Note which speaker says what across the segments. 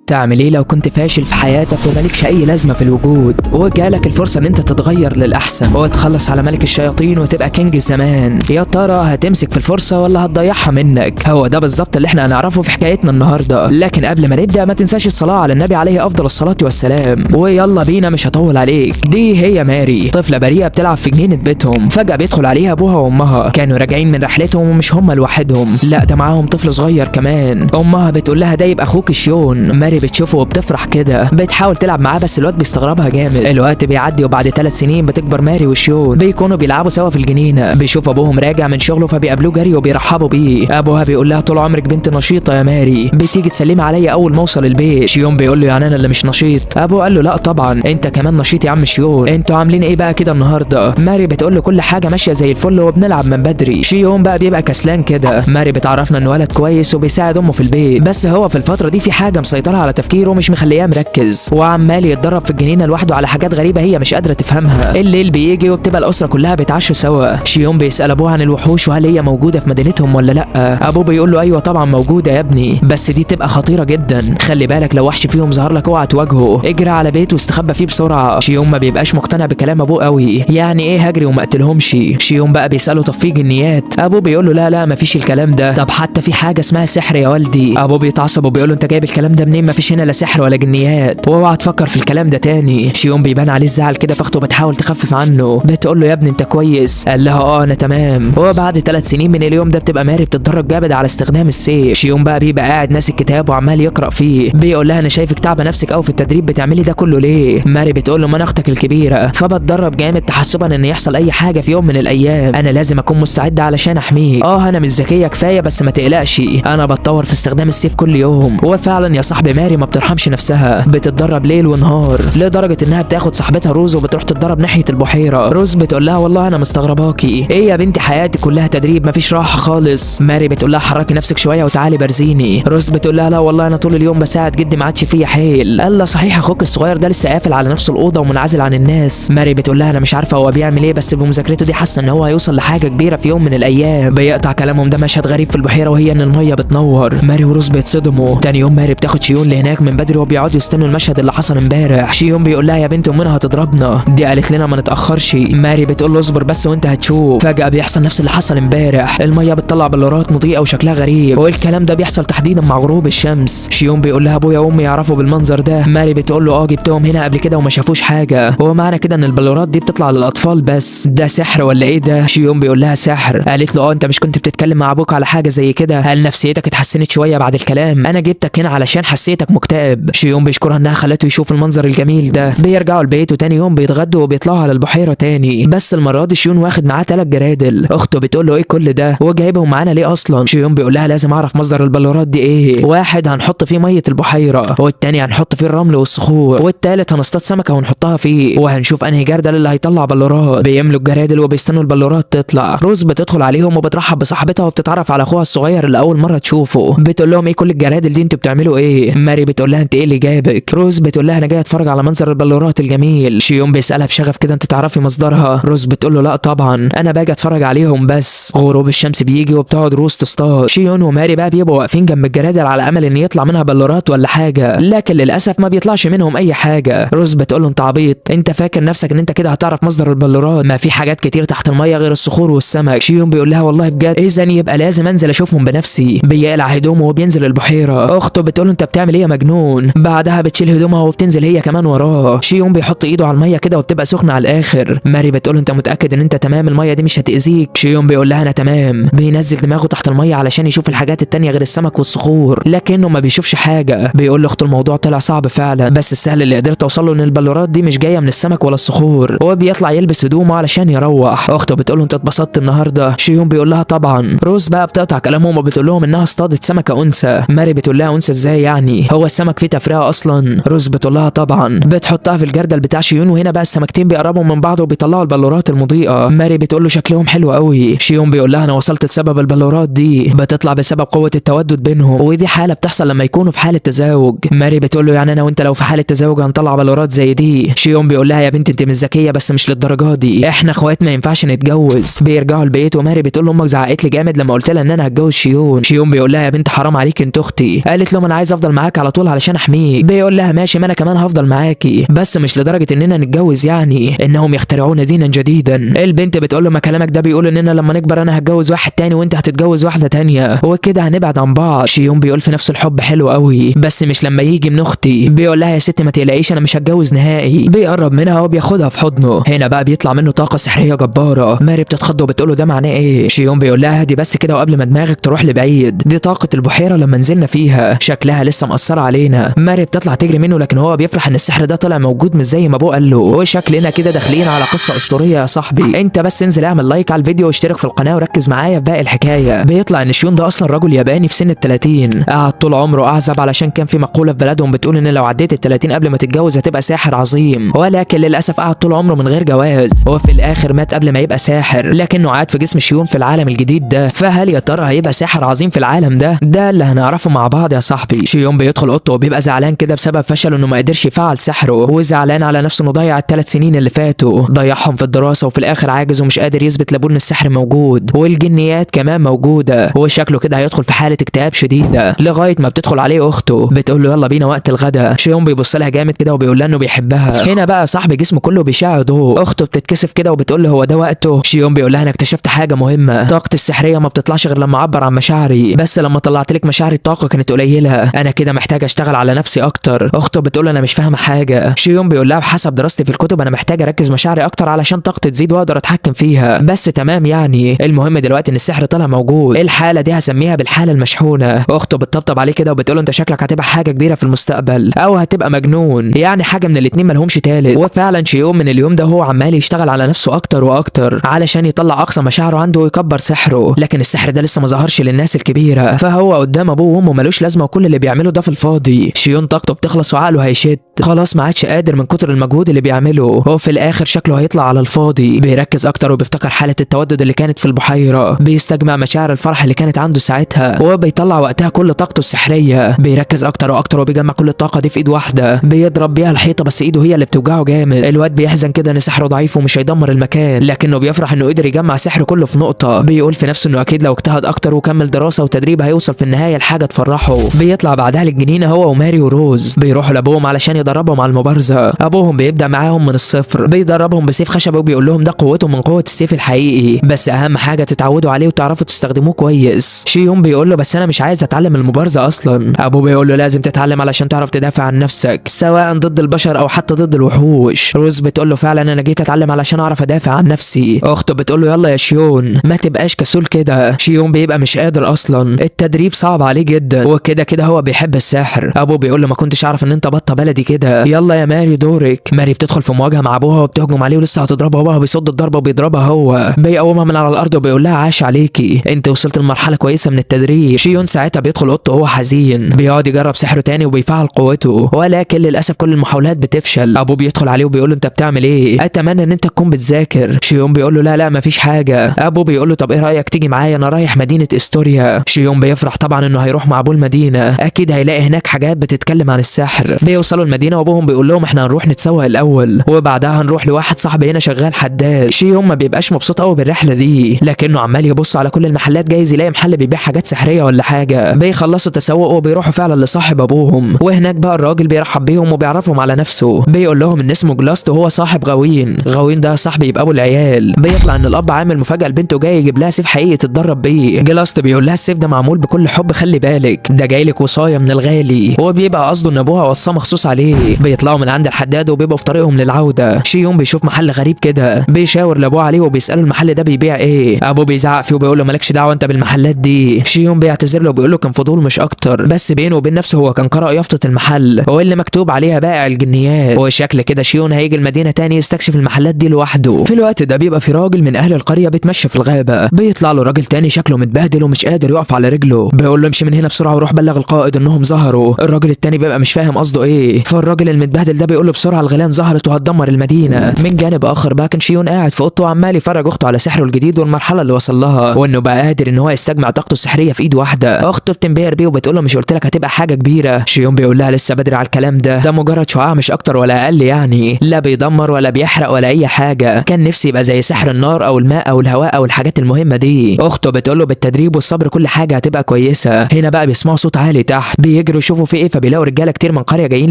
Speaker 1: تعمل ايه لو كنت فاشل في حياتك ومالكش اي لازمه في الوجود، وجالك الفرصة ان انت تتغير للاحسن وتخلص على ملك الشياطين وتبقى king الزمان؟ يا ترى هتمسك في الفرصة ولا هتضيعها منك؟ هو ده بالظبط اللي احنا هنعرفه في حكايتنا النهارده. لكن قبل ما نبدا ما تنساش الصلاة على النبي عليه افضل الصلاة والسلام. ويلا بينا، مش هطول عليك. دي هي ماري، طفله بريئة بتلعب في جنينة بيتهم. فجاة بيدخل عليها ابوها وامها، كانوا راجعين من رحلتهم ومش هما لوحدهم، لا ده معاهم طفل صغير كمان. امها بتقول لها ده يبقى اخوك شيون. ماري بتشوفه وبتفرح كده، بتحاول تلعب معاه بس الواد بيستغربها جامد. الوقت بيعدي وبعد 3 سنين بتكبر ماري وشيون، بيكونوا بيلعبوا سوا في الجنينة. بيشوف ابوهم راجع من شغله فبيقابلوه جري وبيرحبوا بيه. ابوها بيقول لها طول عمرك بنت نشيطه يا ماري، بتيجي تسلمي عليا اول ما اوصل البيت. شيون بيقول له يعني انا اللي مش نشيط؟ ابوه قال له لا طبعا انت كمان نشيط يا عم شيون، انتوا عاملين ايه بقى كده النهارده؟ ماري بتقول له كل حاجة ماشية زي الفل وبنلعب من بدري. شيون بقى بيبقى كسلان كده. ماري بتعرفنا انه ولد كويس وبيساعد امه في البيت، بس هو في الفترة دي في حاجة مسيطرة على تفكيره ومش مخلياه مركز، وعمال يتدرب في الجنينة لوحده على حاجات غريبة هي مش قادرة تفهمها. الليل بيجي وبتبقى الاسرة كلها بيتعشوا سوا. شيون بيسال ابوه عن الوحوش وهل هي موجودة في مدينتهم ولا لا. ابوه بيقول له ايوه طبعا موجودة يا ابني، بس دي تبقى خطيرة جدا، خلي بالك لو وحش فيهم ظهر لك اوعى تواجهه، اجري على بيته واستخبى فيه بسرعة. شيون ما بيبقاش مقتنع بكلام ابوه قوي، يعني ايه هجري وما اقتلهمش؟ شيون بقى بيساله طب في جنيات؟ ابوه بيقول له لا لا مفيش الكلام ده، طب حتى في حاجة اسمها سحر يا والدي؟ ابوه بيتعصب وبيقول له انت جايب الكلام ده منين؟ مفيش هنا لا سحر ولا جنيات، واوعى تفكر في الكلام ده تاني. شيون بيبان عليه الزعل كده، فاخته بتحاول تخفف عنه، بتقول له يا ابني انت كويس؟ قال لها اه انا تمام. وبعد 3 سنين من اليوم ده بتبقى ماري بتتدرب جامد على استخدام السيف. شيون بقى بيبقى قاعد ماسك كتاب وعمال يقرا فيه، بيقول لها انا شايفك تعبه نفسك قوي في التدريب، بتعملي ده كله ليه؟ ماري بتقول له ما انا اختك الكبيرة فبتدرب جامد تحسبا ان يحصل اي حاجة في يوم من الايام، انا لازم اكون مستعدة علشان احميك. اه انا مش ذكية كفاية بس ما تقلقش، انا بتطور في استخدام السيف كل يوم. وفعلا يا صاحبي ماري ما بترحمش نفسها، بتتدرب ليل ونهار لدرجة انها بتاخد صاحبتها روز وبتروح تتدرب ناحية البحيرة. روز بتقول لها والله انا مستغرباكي، ايه يا بنتي حياتك كلها تدريب مفيش راحة خالص. ماري بتقول لها حركي نفسك شوية وتعالي برزيني. روز بتقول لها لا والله انا طول اليوم بساعد جدي ما عادش فيا حيل. قال لها صحيح اخوك الصغير ده لسه قافل على نفسه الاوضة ومنعزل عن الناس. ماري بتقول لها انا مش عارفه هو بيعمل ايه، بس بمذاكرته دي حاسه ان هو هيوصل لحاجة كبيرة في يوم من الايام. بيقطع كلامهم ده مشهد غريب في البحيرة وهي ان المية بتنور. ماري وروز بيتصدموا. تاني يوم ماري بتاخد شيون لهناك من بدري وبيقعدوا يستنوا المشهد اللي حصل امبارح. شيون بيقول لها يا بنت امنا هتضربنا، دي قالت لنا ما نتاخرش. ماري بتقول له اصبر بس وانت هتشوف. فجاة بيحصل نفس اللي حصل امبارح، المية بتطلع بلورات مضيئة وشكلها غريب، والكلام ده بيحصل تحديدا مع غروب الشمس. شيون بيقول لها ابويا وامي يعرفوا بالمنظر ده؟ ماري بتقول له اه جبتهم هنا قبل كده وما شافوش حاجة، ومعنى كده ان البلورات دي بتطلع للاطفال بس، ده سحر ولا ايه ده؟ شيون بيقول لها سحر. قالت له اه انت مش كنت بتتكلم مع ابوك على حاجة زي كده؟ هل نفسيتك اتحسنت شوية بعد الكلام؟ انا جبتك هنا علشان حسيتك مكتئب. شيون بيشكرها انها خلته يشوف المنظر الجميل ده. بيرجعوا البيت وتاني يوم بيتغدوا وبيطلعوا على البحيرة تاني، بس المرة دي شيون واخد معاه 3 جرادل. اخته بتقول له ايه كل ده وجايبهم معانا ليه اصلا؟ شيون بيقول لها لازم اعرف مصدر البلورات دي ايه. واحد هنحط فيه مية البحيرة، والتاني هنحط فيه الرمل والصخور، والتالت هنصطاد سمكة ونحطها فيه، وهنشوف انهي جردل اللي هيطلع بلورات. بيملوا الجرادل وبيستنوا البلورات تطلع. روز بتدخل عليهم وبترحب بصاحبتها وبتتعرف على اخوها الصغير اللي اول مرة تشوفه. بتقول لهم ايه كل الجرادل دي انتوا بتعملوا ايه؟ ماري بتقول لها انت ايه اللي جابك؟ روز بتقول لها انا جاية اتفرج على منظر البلورات الجميل. شيون بيسالها بشغف كده انت تعرفي مصدرها؟ روز بتقول له لا طبعا انا باجي اتفرج عليهم بس. غروب الشمس بيجي وبتقعد روز تصطاد. شيون وماري بقى بيبقوا واقفين جنب الجرادل على امل ان يطلع منها بلورات ولا حاجة، لكن للاسف ما بيطلعش منهم اي حاجة. روز بتقول له انت عبيط، انت فاكر نفسك ان انت كده هتعرف مصدر البلورات؟ ما في حاجات كتير تحت المية غير الصخور والسمك. شيون بيقول لها والله بجد، اذا يبقى لازم انزل اشوفهم بنفسي. بيقلع هدومه وبينزل البحيرة. اخته بتقول له انت بتعمل ايه يا مجنون؟ بعدها بتشيل هدومها وبتنزل هي كمان وراه. شيون بيحط ايده على المية كده وبتبقى سخنة على الاخر. ماري بتقول له انت متاكد ان انت تمام؟ المية دي مش هتاذيك؟ شيون بيقول لها انا تمام. بينزل دماغه تحت المية علشان يشوف الحاجات التانية غير السمك والصخور، لكنه ما بيشوفش حاجة. بيقول لاخته الموضوع طلع صعب فعلا، بس السهل اللي قدرت اوصل له ان البلورات دي مش جاية من السمك ولا الصخور. وبيطلع يلبس هدومه علشان يروح. اخته بتقول له انت اتبسطت النهارده؟ شيون بيقول لها طبعا. روز بقى بتقطع كلامهم وبتقول لهم انها اصطادت سمكة انثى. ماري بتقول لها انثى ازاي يعني؟ هو السمك فيه تفرقه اصلا؟ روز بتقول لها طبعا. بتحطها في الجردل بتاع شيون، وهنا بقى السمكتين بيقربوا من بعض وبيطلعوا البلورات المضيئة. ماري بتقول له شكلهم حلو قوي. شيون بيقول لها انا وصلت لسبب البلورات دي، بتطلع بسبب قوة التودد بينهم، ودي حاله بتحصل لما يكونوا في حاله تزاوج. ماري بتقول له يعني انا وانت لو في حاله تزاوج هنطلع بلورات زي دي؟ شيون بيقول لها يا بنت انت مش ذكية بس مش للدرجة دي، احنا اخوات ما ينفعش نتجوز. بيرجعوا البيت وماري بتقول له امك زعقت لي جامد لما قلت لها ان انا هتجوز شيون. شيون بيقول لها يا بنت حرام عليك انت اختي. قالت له ما انا عايز افضل معاك معاك على طول علشان احميك. بيقول لها ماشي، ما انا كمان هفضل معاكي، بس مش لدرجة اننا نتجوز، يعني انهم يخترعون دينا جديدا. البنت بتقول له ما كلامك ده بيقول اننا لما نكبر انا هتجوز واحد تاني وانت هتتجوز واحدة تانية وكده هنبعد عن بعض. شيون بيقول في نفسه الحب حلو قوي بس مش لما يجي من اختي. بيقول لها يا ست ما تقلقيش انا مش هتجوز نهائي. بيقرب منها وبياخدها في حضنه. هنا بقى بيطلع منه طاقة سحريه جبارة. ماري بتتخض وبتقول له ده معناه ايه؟ شيون بيقول لها هدي بس كده وقبل ما دماغك تروح لبعيد، دي طاقة البحيرة لما نزلنا فيها شكلها لسه مأثره علينا. ماري بتطلع تجري منه، لكن هو بيفرح ان السحر ده طلع موجود مش زي ما ابوه قال له. وشكلنا كده داخلين على قصة اسطورية يا صاحبي. انت بس انزل اعمل like على الفيديو واشترك في القناة وركز معايا في باقي الحكاية. بيطلع ان شيون ده اصلا رجل ياباني في سن ال30، قعد طول عمره اعزب علشان كان في مقولة في بلدهم بتقول ان لو عديت ال30 قبل ما تتجوز هتبقى ساحر عظيم، ولكن للاسف قعد طول عمره من غير جواز، وفي الاخر مات قبل ما يبقى ساحر، لكنه عاد في جسم شيون في العالم الجديد ده. فهل يا ترى هيبقى ساحر عظيم في العالم ده؟ ده اللي هنعرفه مع بعض يا صاحبي. شيون بيدخل اوضته وبيبقى زعلان كده بسبب فشله انه ما قدرش يفعل سحره، وزعلان على نفسه انه ضيع ال3 سنين اللي فاتوا، ضيعهم في الدراسة وفي الاخر عاجز ومش قادر يثبت لابوه ان السحر موجود والجنيات كمان موجودة، وشكله كده هيدخل في حاله اكتئاب شديدة. لغاية ما بتدخل عليه اخته بتقول له يلا بينا وقت الغدا. شيون بيبص لها جامد كده وبيقول لها انه بيحبها. هنا بقى صاحبي جسمه كله بيشع ضوء. اخته بتتكسف كده وبتقول له هو ده وقته؟ شيون بيقول لها انا اكتشفت حاجة مهمة، طاقتي السحريه ما بتطلعش غير لما اعبر عن مشاعري، بس لما طلعت لك مشاعري الطاقة كانت قليله، انا كده محتاج اشتغل على نفسي اكتر. اخته بتقول انا مش فاهمه حاجة. شيون بيقول لها بحسب دراستي في الكتب انا محتاج اركز مشاعري اكتر علشان طاقتي تزيد واقدر اتحكم فيها، بس تمام يعني. المهم دلوقتي ان السحر طلع موجود، الحالة دي هسميها بالحالة المشحونه. اخته بتطبطب عليه كده وبتقول له انت شكلك هتبقى حاجة كبيرة في المستقبل او هتبقى مجنون، يعني حاجة من الاتنين مالهمش تالت. وفعلا شيون من اليوم ده هو عمال يشتغل على نفسه اكتر واكتر علشان يطلع اقصى مشاعره عنده ويكبر سحره، لكن السحر ده لسه ما ظهرش للناس الكبيرة، فهو قدام ابوه وامه ملوش لازمه وكل اللي بيعمله ده في الفاضي. شيون طاقته بتخلص وعقله هيشت، خلاص ما عادش قادر من كتر المجهود اللي بيعمله، هو في الاخر شكله هيطلع على الفاضي. بيركز اكتر وبيفتكر حاله التودد اللي كانت في البحيرة، بيستجمع مشاعر الفرح اللي كانت عنده ساعتها وبيطلع وقتها كل طاقته السحريه. بيركز اكتر واكتر وبيجمع كل الطاقة دي في ايد واحدة، بيضرب بيها الحيطة بس ايده هي اللي بتوجعه جامد. الواد بيحزن كده ان سحره ضعيف ومش هيدمر المكان، لكنه بيفرح انه قدر يجمع سحره كله في نقطة. بيقول في نفسه انه اكيد لو اجتهد اكتر وكمل دراسة وتدريب هيوصل في النهاية لحاجة تفرحه. بيطلع بعدها للجنينه هو وماري وروز، بيروحوا لابوهم علشان يدربهم على المبارزة. ابوهم بيبدا معاهم من الصفر، بيدربهم بسيف خشبي وبيقول لهم ده قوته من قوة السيف الحقيقي، بس اهم حاجة تتعودوا عليه وتعرفوا تستخدموه كويس. شيون بيقول له بس انا مش عايز اتعلم المبارزة اصلا. ابوه بيقول له لازم تتعلم علشان تعرف تدافع عن نفسك سواء ضد البشر او حتى ضد الوحوش. روز بتقول له فعلا انا جيت اتعلم علشان اعرف ادافع عن نفسي. اخته بتقول له يلا يا شيون ما تبقاش كسول كده. شيون بيبقى مش قادر اصلا، التدريب صعب عليه جدا وكده كده هو بيحب السحر. ابوه بيقول له ما كنتش اعرف ان انت بطه بلدي كده، يلا يا ماري دورك. ماري بتدخل في مواجهة مع ابوها وبتهجم عليه ولسه هتضربه، وهو بيصد الضربة وبيضربها هو، بيقومها من على الارض وبيقول لها عاش عليكي، انت وصلت لمرحلة كويسة من التدريب. شيون ساعتها بيدخل اوضته وهو حزين، بيقعد يجرب سحره تاني وبيفعل قوته، ولكن للاسف كل المحاولات بتفشل. ابوه بيدخل عليه وبيقول له انت بتعمل ايه؟ اتمنى ان انت تكون بتذاكر. شيون بيقول له لا لا مفيش حاجة. ابوه بيقول له طب ايه رايك تيجي معايا، انا رايح مدينة استوريا. شيون بيفرح طبعا انه هيروح مع ابوه المدينة، اكيد هيلاقي هناك حاجات بتتكلم عن السحر. بيوصلوا المدينة وابوهم بيقول لهم احنا هنروح نتسوق الاول وبعدها هنروح لواحد صاحبي هنا شغال حداد. شيون ما بيبقاش مبسوط قوي بالرحله دي، لكنه عمال يبص على كل المحلات جايز يلاقي محل بيبيع حاجات سحريه ولا حاجة. بيخلصوا التسوق وبيروحوا فعلا لصاحب ابوهم، وهناك بقى الراجل بيرحب بيهم وبيعرفهم على نفسه، بيقول لهم ان اسمه جلاست وهو صاحب غوين. غوين ده صاحبي يبقى ابو العيال. بيطلع ان الاب عامل مفاجاة لبنته جاي يجيب لها سيف حقيقي تتدرب بيه. جلاست بيقول لها السيف ده معمول بكل حب، خلي بالك ده جاي لك وصايه من الغالي، وبيبقى قصده ان ابوها وصاه مخصوص عليه. بيطلعوا من عند الحداد وبيبقوا في طريقهم للعودة. شيون بيشوف محل غريب كده، بيشاور لابوه عليه وبيساله المحل ده بيبيع ايه. ابوه بيزعق فيه وبيقول له مالكش دعوه انت بالمحلات دي. شيون بيعتذر له وبيقول له كان فضول مش اكتر، بس بينه وبين نفسه هو كان قرأ يافطة المحل واللي مكتوب عليها بائع الجنيات، وشكل كده شيون هيجي المدينة تاني يستكشف المحلات دي لوحده. في الوقت ده بيبقى في راجل من اهل القرية بيتمشى في الغابة، بيطلع له راجل تاني شكله متبهدل ومش قادر يقف على رجله، بيقول له امشي من هنا بسرعة وروح بلغ القائد انهم ظهروا. الراجل التاني بيبقى مش فاهم قصده ايه، فالراجل المتبهدل ده بيقول له بسرعة الغيلان ظهرت وهتدمر المدينة. من جانب اخر بقى كان شيون قاعد في اوضته وعمال يفرج اخته على سحره الجديد والمرحلة اللي وصل لها، وانه بقى قادر ان هو يستجمع طاقته السحريه في ايد واحدة. اخته بتنبهر بيه وبتقول له مش قلت لك هتبقى حاجة كبيرة. شيون بيقول لها لسه بدري على الكلام ده، ده مجرد شعاع مش اكتر ولا اقل، يعني لا بيدمر ولا بيحرق ولا اي حاجة. كان نفسي يبقى زي سحر النار او الماء او الهواء او الحاجات المهمة دي. اخته بتقول له بالتدريب والصبر كل حاجة هتبقى كويسة. هنا بقى بيسمعوا صوت عالي تحت، بيجروا يشوفوا في ايه، فبيلاقوا رجاله كتير من قرية جايين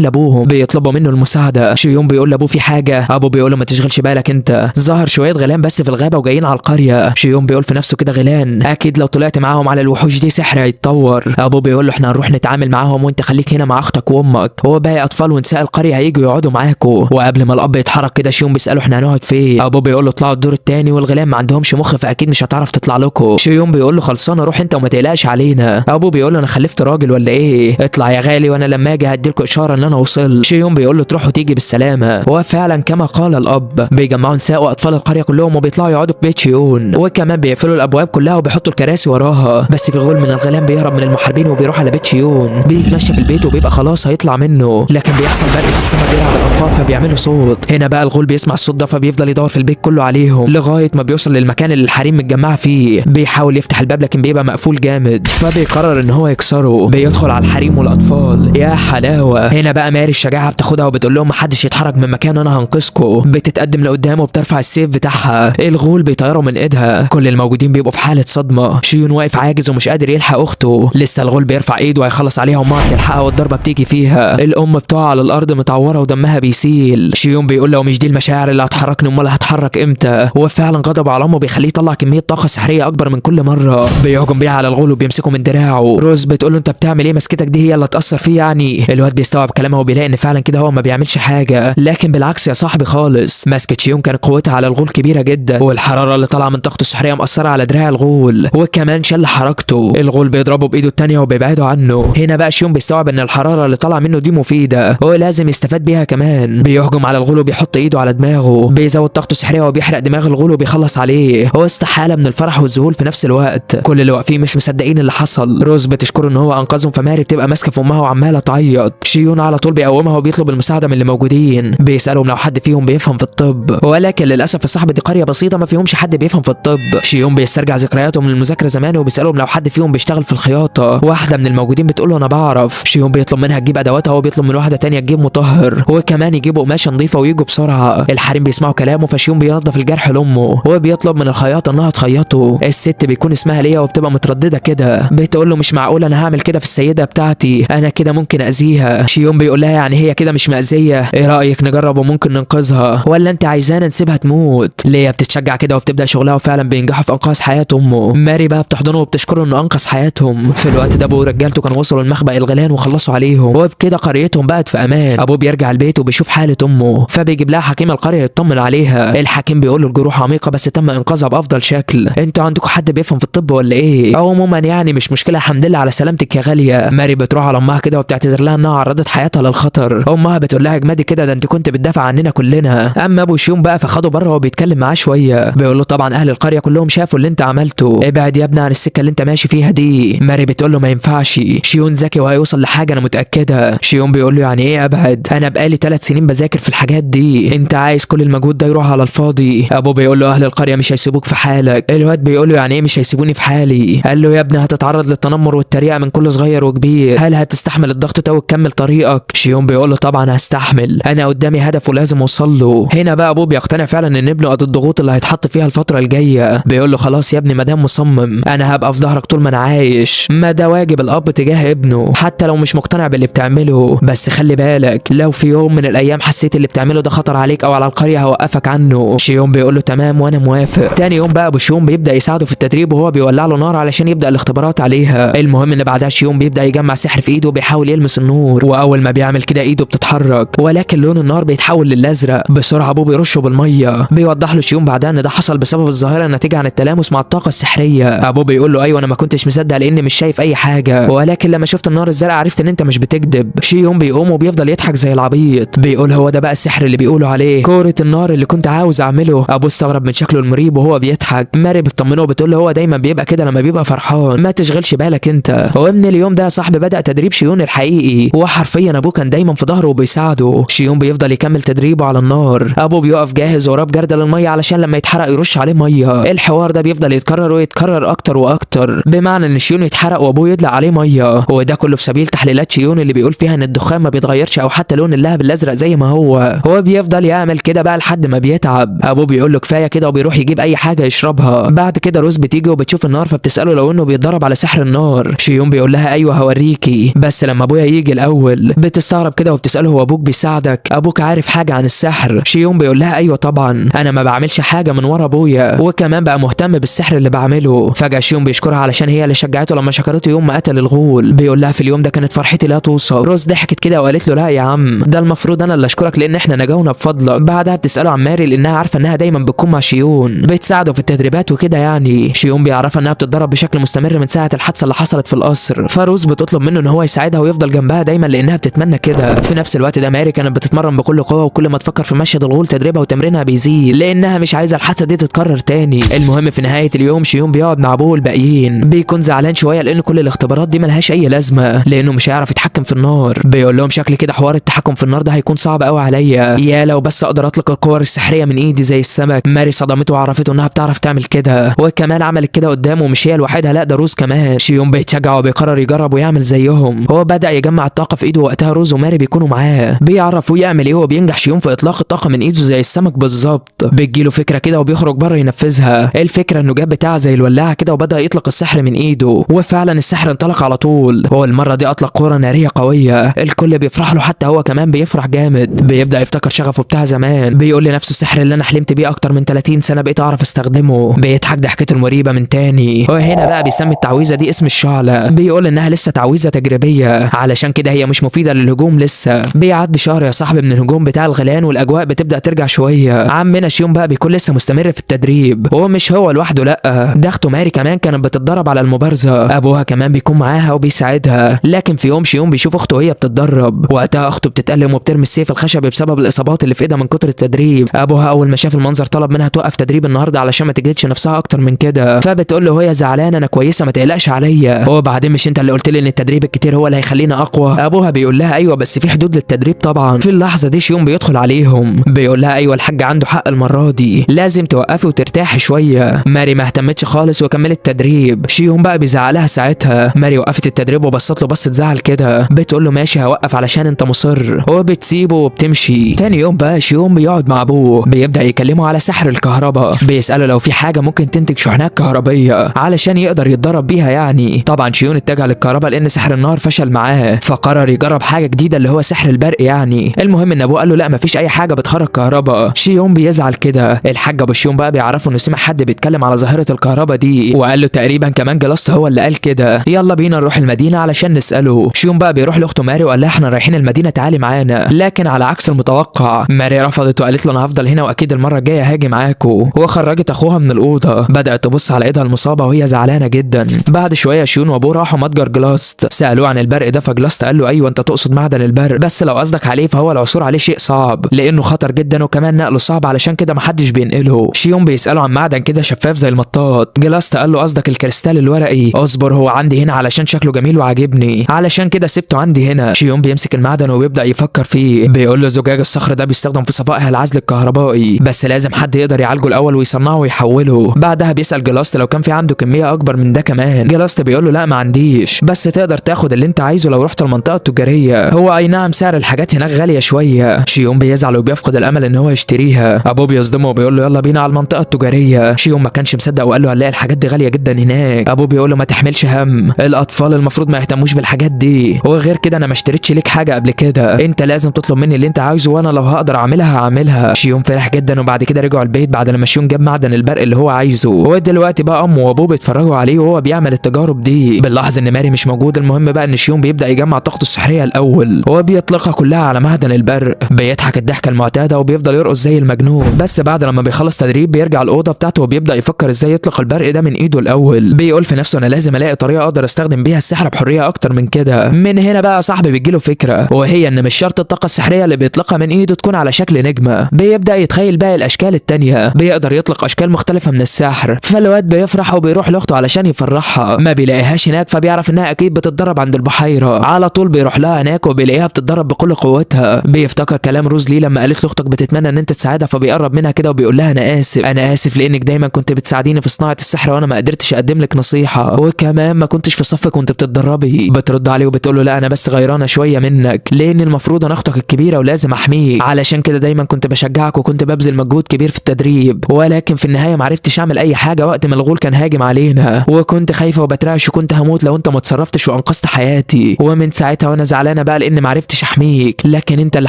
Speaker 1: لابوهم بيطلبوا منه المساعدة. شيون بيقول لابوه في حاجة، ابوه بيقول له ما تشغلش بالك انت، ظهر شوية غيلان بس في الغابة وجايين على القرية. شيون بيقول في نفسه كده غيلان اكيد لو طلعت معاهم على الوحوش دي سحر هيتطور. ابوه بيقول له احنا هنروح نتعامل معاهم وانت خليك هنا مع اختك وامك، وباقي اطفال ونساء القرية هيجوا يقعدوا معاكوا. وقبل ما الاب يتحرك كده شيون بيساله احنا هنقعد فين؟ ابوه بيقول له اطلعوا الدور الثاني والغيلان ما عندهمش مخ فاكيد مش هتعرف تطلع لكم. شيون بيقول له خلصانه روح انت وما تقلقش علينا. ابوه بيقول له انا خلفت راجل ولا ايه؟ اطلع يا غالي وانا لما اجي هديلكوا اشارة ان انا وصل. شيون بيقول له تروح وتيجي بالسلامة. وفعلا كما قال الاب بيجمعوا نساء واطفال القرية كلهم وبيطلعوا يقعدوا في بيت شيون، وكمان بيقفلوا الابواب كلها وبيحطوا الكراسي وراها. بس في غول من الغيلان بيهرب من المحاربين وبيروح على بيت شيون، بيتمشى في البيت وبيبقى خلاص هيطلع منه، لكن بيحصل برق في السماء بيرعب الاطفال فبيعملوا صوت. هنا بقى الغول بيسمع الصوت ده فبيفضل يدور في البيت كله عليهم لغاية ما بيوصل للمكان اللي الحريم متجمعه فيه. بيحاول يفتح الباب لكن بيبقى مقفول جامد، فبيقرر ان هو يكسره. بيدخل على الحريم والاطفال، يا حلاوة. هنا بقى ماري الشجاعة بتاخدها وبتقول لهم محدش يتحرك من مكانه انا هنقذكم. بتتقدم لقدامه وبترفع السيف بتاعها، الغول بيطيره من ايدها. كل الموجودين بيبقوا في حاله صدمة. شيون واقف عاجز ومش قادر يلحق اخته، لسه الغول بيرفع ايده وهيخلص عليها وامها بتلحقها والضربه بتيجي فيها. الام بتقع على الارض متعوره ودمها بيسيل. شيون بيقول لو مش دي المشاعر اللي هتحركني امال هتحرك امتى؟ وفعلا غضبه على امه بيخليه يطلع كمية طاقة سحريه اكبر من كل مرة. بيهجم بيها على الغول وبيمسكه من دراعه. روز بتقول له انت بتعمل ايه؟ مسكتك دي هي اللي هتاثر فيه يعني. الواد بيستوعب كلامها وبيلاقي ان فعلا كده هو ما بيعملش حاجة، لكن بالعكس يا صاحبي خالص. مسكه شيون كانت قوتها على الغول كبيرة جدا، والحرارة اللي طالعه من طاقته السحريه مأثره على دراع الغول، وكمان شل حركته. الغول بيضربه بايده التانية وبيبعده عنه. هنا بقى شيون بيستوعب ان الحرارة اللي طالعه منه دي مفيدة هو لازم يستفاد بيها كمان. بيهجم على الغول وبيحط ايده على دماغه، بيزود طاقته السحريه وبيحرق دماغ الغول وبيخلص عليه. هو استحالة من الفرح والذهول في نفس الوقت. كل اللي واقفين مش مصدقين اللي حصل. روز بتشكره ان هو انقذهم، فماري بتبقى ماسكه في امها وعماله تعيط. شيون على طول بيقومها وبيطلب المساعدة من اللي موجودين، بيسالهم لو حد فيهم بيفهم في الطب، ولكن للاسف يا صاحبي دي قرية بسيطة ما فيهمش حد بيفهم في الطب. شيون بيسترجع ذكرياته من المذاكرة زمان وبيسالهم لو حد فيهم بيشتغل في الخياطة. واحدة من الموجودين بتقول له انا بعرف. شيون بيطلب منها تجيب ادواتها، وبيطلب من واحدة تانية تجيب مطهر، وكمان يجيبوا قماشة نظيفة ويجوا بسرعة. الحريم بيسمعوا كلامه، فشيون بينظف الجرح لامه وبيطلب من الخياطة انها تخيطه. الست بيكون اسمها ليا وبتبقى مترددة كده، بتقول له مش معقول انا هعمل كده في السيدة بتاعتي، انا كده ممكن اذيها. شيون بيقول لها يعني هي كده مش مأذية، ايه رايك نجرب وممكن ننقذها، ولا انت عايزانا نسيبها تموت؟ ليا بتتشجع كده وبتبدا شغلها، وفعلا بينجحوا في انقاذ حياة امه. ماري بقى بتحضنه وبتشكره انه انقذ حياتهم. في الوقت ده ابوه ورجالته كانوا وصلوا المخبأ الغيلان وخلصوا عليهم، وبكده قريتهم بقت في امان. ابوه بيرجع البيت وبيشوف حاله امه، فبيجيب لها حكيم القرية يطمن عليها. الحكيم بيقول له الجروح عميقة بس تم انقاذها بافضل شكل، انتوا عندكم حد بيفهم في الطب ولا ايه؟ عموما يعني مش مشكلة، الحمد لله على سلامتك يا غالية. ماري بتروح على امها كده وبتعتذر لها انها عرضت حياتها للخطر. امها بتقول لها اجمدي كده، ده انت كنت بتدافع عننا كلنا. اما ابو شيون بقى فخده بره وبيتكلم معاه شوية، بيقول له طبعا اهل القرية كلهم شافوا اللي انت عملته، ابعد يا ابني عن السكة اللي انت ماشي فيها دي. ماري بتقول له ما ينفعش، شيون ذكي وهيوصل لحاجة انا متاكدة. شيون بيقول له يعني ايه ابعد؟ انا بقالي 3 سنين بذاكر في الحاجات دي، انت عايز كل المجهود ده يروح على الفاضي؟ ابوه بيقول له اهل القرية مش هيسيبوك في حالك. الواد بيقول له يعني ايه مش هيسيبوني في حالي؟ قال له يا ابني هتتعرض للتنمر والتريقه من كل صغير وكبير، هل هتستحمل الضغط ده وتكمل طريقك؟ شيون بيقول له طبعا هستحمل، انا قدامي هدف ولازم اوصل له. هنا بقى ابوه بيقتنع فعلا ان ابنه قد الضغوط اللي هيتحط فيها الفترة الجاية، بيقول له خلاص يا ابني ما دام مصمم انا هبقى في ظهرك طول ما انا عايش، ما ده واجب الاب تجاه ابنه حتى لو مش مقتنع باللي بتعمله، بس خلي بالك لو في يوم من الايام حسيت اللي بتعمله ده خطر عليك او على القرية هوقفك عنه. شيون بيقول له تمام وانا موافق. تاني يوم بقى ابو شيون بيبدا يساعده في التدريب وهو بيولع له نار علشان يبدا الاختبارات عليها. المهم ان بعدها شيون بيبدا يجمع سحر في ايده وبيحاول يلمس النور، واول ما بيعمل كده ايده بتتحرك ولكن لون النار بيتحول للازرق. بسرعة ابوه بيرشه بالمية. بيوضح له شيون بعدها ان ده حصل بسبب الظاهرة الناتجة عن التلامس مع الطاقة السحريه. ابوه بيقول له ايوه انا ما كنتش مصدق لاني مش شايف اي حاجة، ولكن لما شفت النار الزرقاء عرفت ان انت مش بتكذب. شيون بيقوم وبيفضل يضحك زي العبيط، بيقول هو ده بقى السحر اللي بيقولوا عليه، كورة النار اللي كنت عاوز اعمله. ابوه استغرب من شكله المريب وهو بيضحك. ماري بتطمنه وبتقول له هو دايما بيبقى كده لما بيبقى فرحان، ما تشغلش بالك انت. ومن اليوم ده يا صاحبي بدا تدريب شيون الحقيقي، وحرفيا ابوه كان دايما دايما في ظهره وبيساعده. شيون بيفضل يكمل تدريبه على النار، ابوه بيقف جاهز وراه بجردل المية علشان لما يتحرق يرش عليه مية. الحوار ده بيفضل يتكرر ويتكرر اكتر واكتر، بمعنى ان شيون يتحرق وابوه يدلق عليه مية، وده كله في سبيل تحليلات شيون اللي بيقول فيها ان الدخان ما بيتغيرش او حتى لون اللهب الازرق زي ما هو. هو بيفضل يعمل كده بقى لحد ما بيتعب. ابوه بيقول له كفاية كده وبيروح يجيب اي حاجة يشربها. بعد كده روز بتيجي وبتشوف النار فبتساله لو انه بيتدرب على سحر النار. شيون بيقول لها ايوه هوريكي بس لما ابويا يجي الاول. بتستغرب كده وبتساله هو ابوك بيساعدك؟ ابوك عارف حاجة عن السحر؟ شيون بيقول لها ايوه طبعا، انا ما بعملش حاجة من ورا ابويا، وكمان بقى مهتم بالسحر اللي بعمله. فجاة شيون بيشكرها علشان هي اللي شجعته لما شكرته يوم ما قتل الغول. بيقول لها في اليوم ده كانت فرحتي لا توصف. روز ضحكت كده وقالت له لا يا عم، ده المفروض انا اللي اشكرك لان احنا نجونا بفضلك. بعدها بتساله عن ماري لانها عارفه انها دايما بتكون مع شيون، بتساعده في التدريبات وكده يعني. شيون بيعرفها انها بتتدرب بشكل مستمر من ساعة الحادثة اللي حصلت في القصر، فروز بتطلب منه ان هو يساعدها ويفضل جنبها دايما لانها بتتمنى كده. في نفس الوقت ده ماري كانت بتتمرن بكل قوة، وكل ما تفكر في مشهد الغول تدريبها وتمرينها بيزيد لانها مش عايزه الحادثة دي تتكرر تاني. المهم في نهاية اليوم شيون بيقعد مع ابوه والباقيين، بيكون زعلان شوية لان كل الاختبارات دي ملهاش اي لازمه لانه مش هيعرف يتحكم في النار. بيقول لهم شكل كده حوار التحكم في النار ده هيكون صعب قوي عليا، يا لو بس اقدر اطلق الكور السحريه من ايدي زي السمك. ماري صدمته وعرفته انها بتعرف تعمل كده، وكمان عملت كده قدامه، مش هي لوحدها لا ده روز كمان. شيون بيتشجع وبيقرر يجرب ويعمل زيهم. هو بدا يجمع الطاقة في ايده، وقتها روز وماري بيكونوا معاه، بيعرفوا يعمل ايه وبينجح شيون في اطلاق الطاقة من ايده زي السمك بالظبط. بتجيله فكرة كده وبيخرج بره ينفذها. الفكرة انه جاب بتاع زي الولاعه كده وبدا يطلق السحر من ايده، وفعلا السحر انطلق على طول. هو المرة دي اطلق كره نارية قوية، الكل بيفرح له حتى هو كمان بيفرح جامد. بيبدا يفتكر شغفه بتاع زمان، بيقول لنفسه السحر اللي انا حلمت بيه اكتر من 30 سنة بقيت اعرف استخدمه. بيضحك ضحكته المريبه من تاني. وهنا بقى بيسمي التعويذه دي اسم الشعلة، بيقول انها لسه تعويذه تجريبية علشان كده هي مش مفيدة للهجوم لسه. بيعدي شهر يا صاحبي من الهجوم بتاع الغلان والاجواء بتبدا ترجع شوية. عمنا شيون بقى بيكون لسه مستمر في التدريب، وهو مش هو لوحده لا، ده اخته ماري كمان كانت بتتدرب على المبارزة، ابوها كمان بيكون معاها وبيساعدها. لكن في يوم شيون بيشوف اخته وهي بتتدرب، وقتها اخته بتتألم وبترمي السيف الخشبي بسبب الاصابات اللي في ايدها من كتر التدريب. ابوها اول ما شاف المنظر طلب منها توقف تدريب النهارده علشان ما تجهدش نفسها اكتر من كده، فبتقول له وهي زعلانة انا كويسة ما تقلقش عليا، وبعدين مش انت اللي قلت لي ان التدريب الكتير هو اللي هيخلينا اقوى؟ ابوها بيقول لها ايوه بس في حدود للتدريب طبعا. في اللحظة دي شيون بيدخل عليهم بيقول لها ايوه الحاج عنده حق المرة دي، لازم توقفي وترتاحي شوية. ماري ما اهتمتش خالص وكملت تدريب. شيون بقى بيزعلها ساعتها. ماري وقفت التدريب وبصت له بصة زعل كده، بتقول له ماشي هوقف علشان انت مصر، وبتسيبه وبتمشي. تاني يوم بقى شيون بيقعد مع ابوه، بيبدا يكلمه على سحر الكهرباء، بيساله لو في حاجة ممكن تنتج شحنات كهربيه علشان يقدر يتدرب بيها يعني. طبعا شيون اتجه للكهرباء لان سحر النار فشل معاه، فقرر يجرب حاجة جديدة اللي هو سحر البرق يعني. المهم ان ابوه قال له لا مفيش اي حاجة بتخرج كهرباء. شيون بيزعل كده. الحاج ابو شيون بقى بيعرفه انه سمع حد بيتكلم على ظاهره الكهرباء دي، وقال له تقريبا كمان جلاست هو اللي قال كده، يلا بينا نروح المدينة علشان نساله. شيون بقى بيروح لاخته ماري وقال لها احنا رايحين المدينة تعالي معانا، لكن على عكس المتوقع ماري رفضت وقالت له انا هفضل هنا واكيد المرة الجاية هاجي معاكو، وخرجت اخوها من الاوضة. بدات تبص على ايدها المصابة وهي زعلانة جدا. بعد شوية شيون وابوه راحوا متجر جلاست، سالوه عن البرق ده، فجلاست قال له ايوه انت تقصد معدن البرق، بس لو قصدك عليه فهو العثور عليه شيء صعب لانه خطر جدا وكمان نقله صعب علشان كده محدش بينقله. شيون بيساله عن معدن كده شفاف زي المطاط، جلاست قال له قصدك الكريستال الورقي، اصبر هو عندي هنا علشان شكله جميل وعاجبني علشان كده سبته عندي هنا. شيون بيمسك المعدن وبيبدا يفكر فيه، بيقول له زجاج الصخر ده بيستخدم في صفائح العزل الكهربائي، بس لازم حد يقدر يعالجه الاول ويصنعه ويحوله. بعدها بيسال جلاست لو كان في عنده كمية اكبر من ده كمان. جلاست بيقول له لا ما عنديش، بس تقدر تاخد اللي انت عايزه لو رحت المنطقة التجارية، هو اي نعم سعر الحاجات هناك غالية شوية. شيون بيزعل وبيفقد الامل ان هو يشتريها. ابوه بيصدمه وبيقول له يلا بينا على المنطقة التجارية. شيون ما كانش مصدق وقال له هنلاقي الحاجات دي غالية جدا هناك. ابوه بيقول له ما تحملش هم، الاطفال المفروض ما يهتموش بالحاجات دي، وغير كده انا ما اشتريتش ليك حاجة قبل كده، انت لازم تطلب مني اللي انت عايزه وانا لو هقدر اعملها هعملها. شيون فرح جدا، وبعد كده رجعوا البيت بعد لما شيون جاب معدن البرق اللي هو عايزه. ودلوقتي بقى امه وابوه بيتفرجوا عليه وهو بيعمل التجارب دي. بنلاحظ ان ماري مش موجود. المهم بقى ان شيون بيبدا يجمع طاقته السحريه الاول وبيطلقها كلها على معدن البرق. بيضحك الضحكة المعتادة وبيفضل يرقص زي المجنون. بس بعد لما بيخلص تدريب بيرجع الاوضة بتاعته وبيبدا يفكر ازاي يطلق البرق ده من ايده الاول. بيقول في نفسه انا لازم الاقي طريقه اقدر استخدم بيها السحر بحرية اكتر من كده. من هنا بقى صاحبي بيجيله فكرة، وهي ان مش شرط الطاقة السحريه اللي بيطلقها من ايده تكون على شكل نجمه. بيبدا يتخيل باقي الاشكال التانية، بيقدر يطلق اشكال مختلفة من السحر. فالواد بيفرح وبيروح لاخته علشان يفرحها، ما بيلاقيهاش هناك، فبيعرف انها اكيد بتتدرب عند البحيرة. على طول بيروح لها هناك وبيلاقي بيلاقيها بتتدرب بكل قوتها. بيفتكر كلام روز ليه لما قالت له اختك بتتمنى ان انت تساعدها، فبيقرب منها كده وبيقول لها انا اسف، انا اسف لانك دايما كنت بتساعديني في صناعة السحر وانا ما قدرتش اقدم لك نصيحة، وكمان ما كنتش في صفك وانت بتتدربي. بترد عليه وبتقول له لا انا بس غيرانه شوية منك، لان المفروض انا اختك الكبيرة ولازم احميك، علشان كده دايما كنت بشجعك وكنت ببذل مجهود كبير في التدريب، ولكن في النهاية ما عرفتش اعمل اي حاجة وقت ما الغول كان هاجم علينا، وكنت خايفة وبترعش وكنت هموت لو انت ما اتصرفتش وانقذت حياتي، ومن ساعتها وانا زعلانة بقى لان ما عرفتش احميك، لكن انت اللي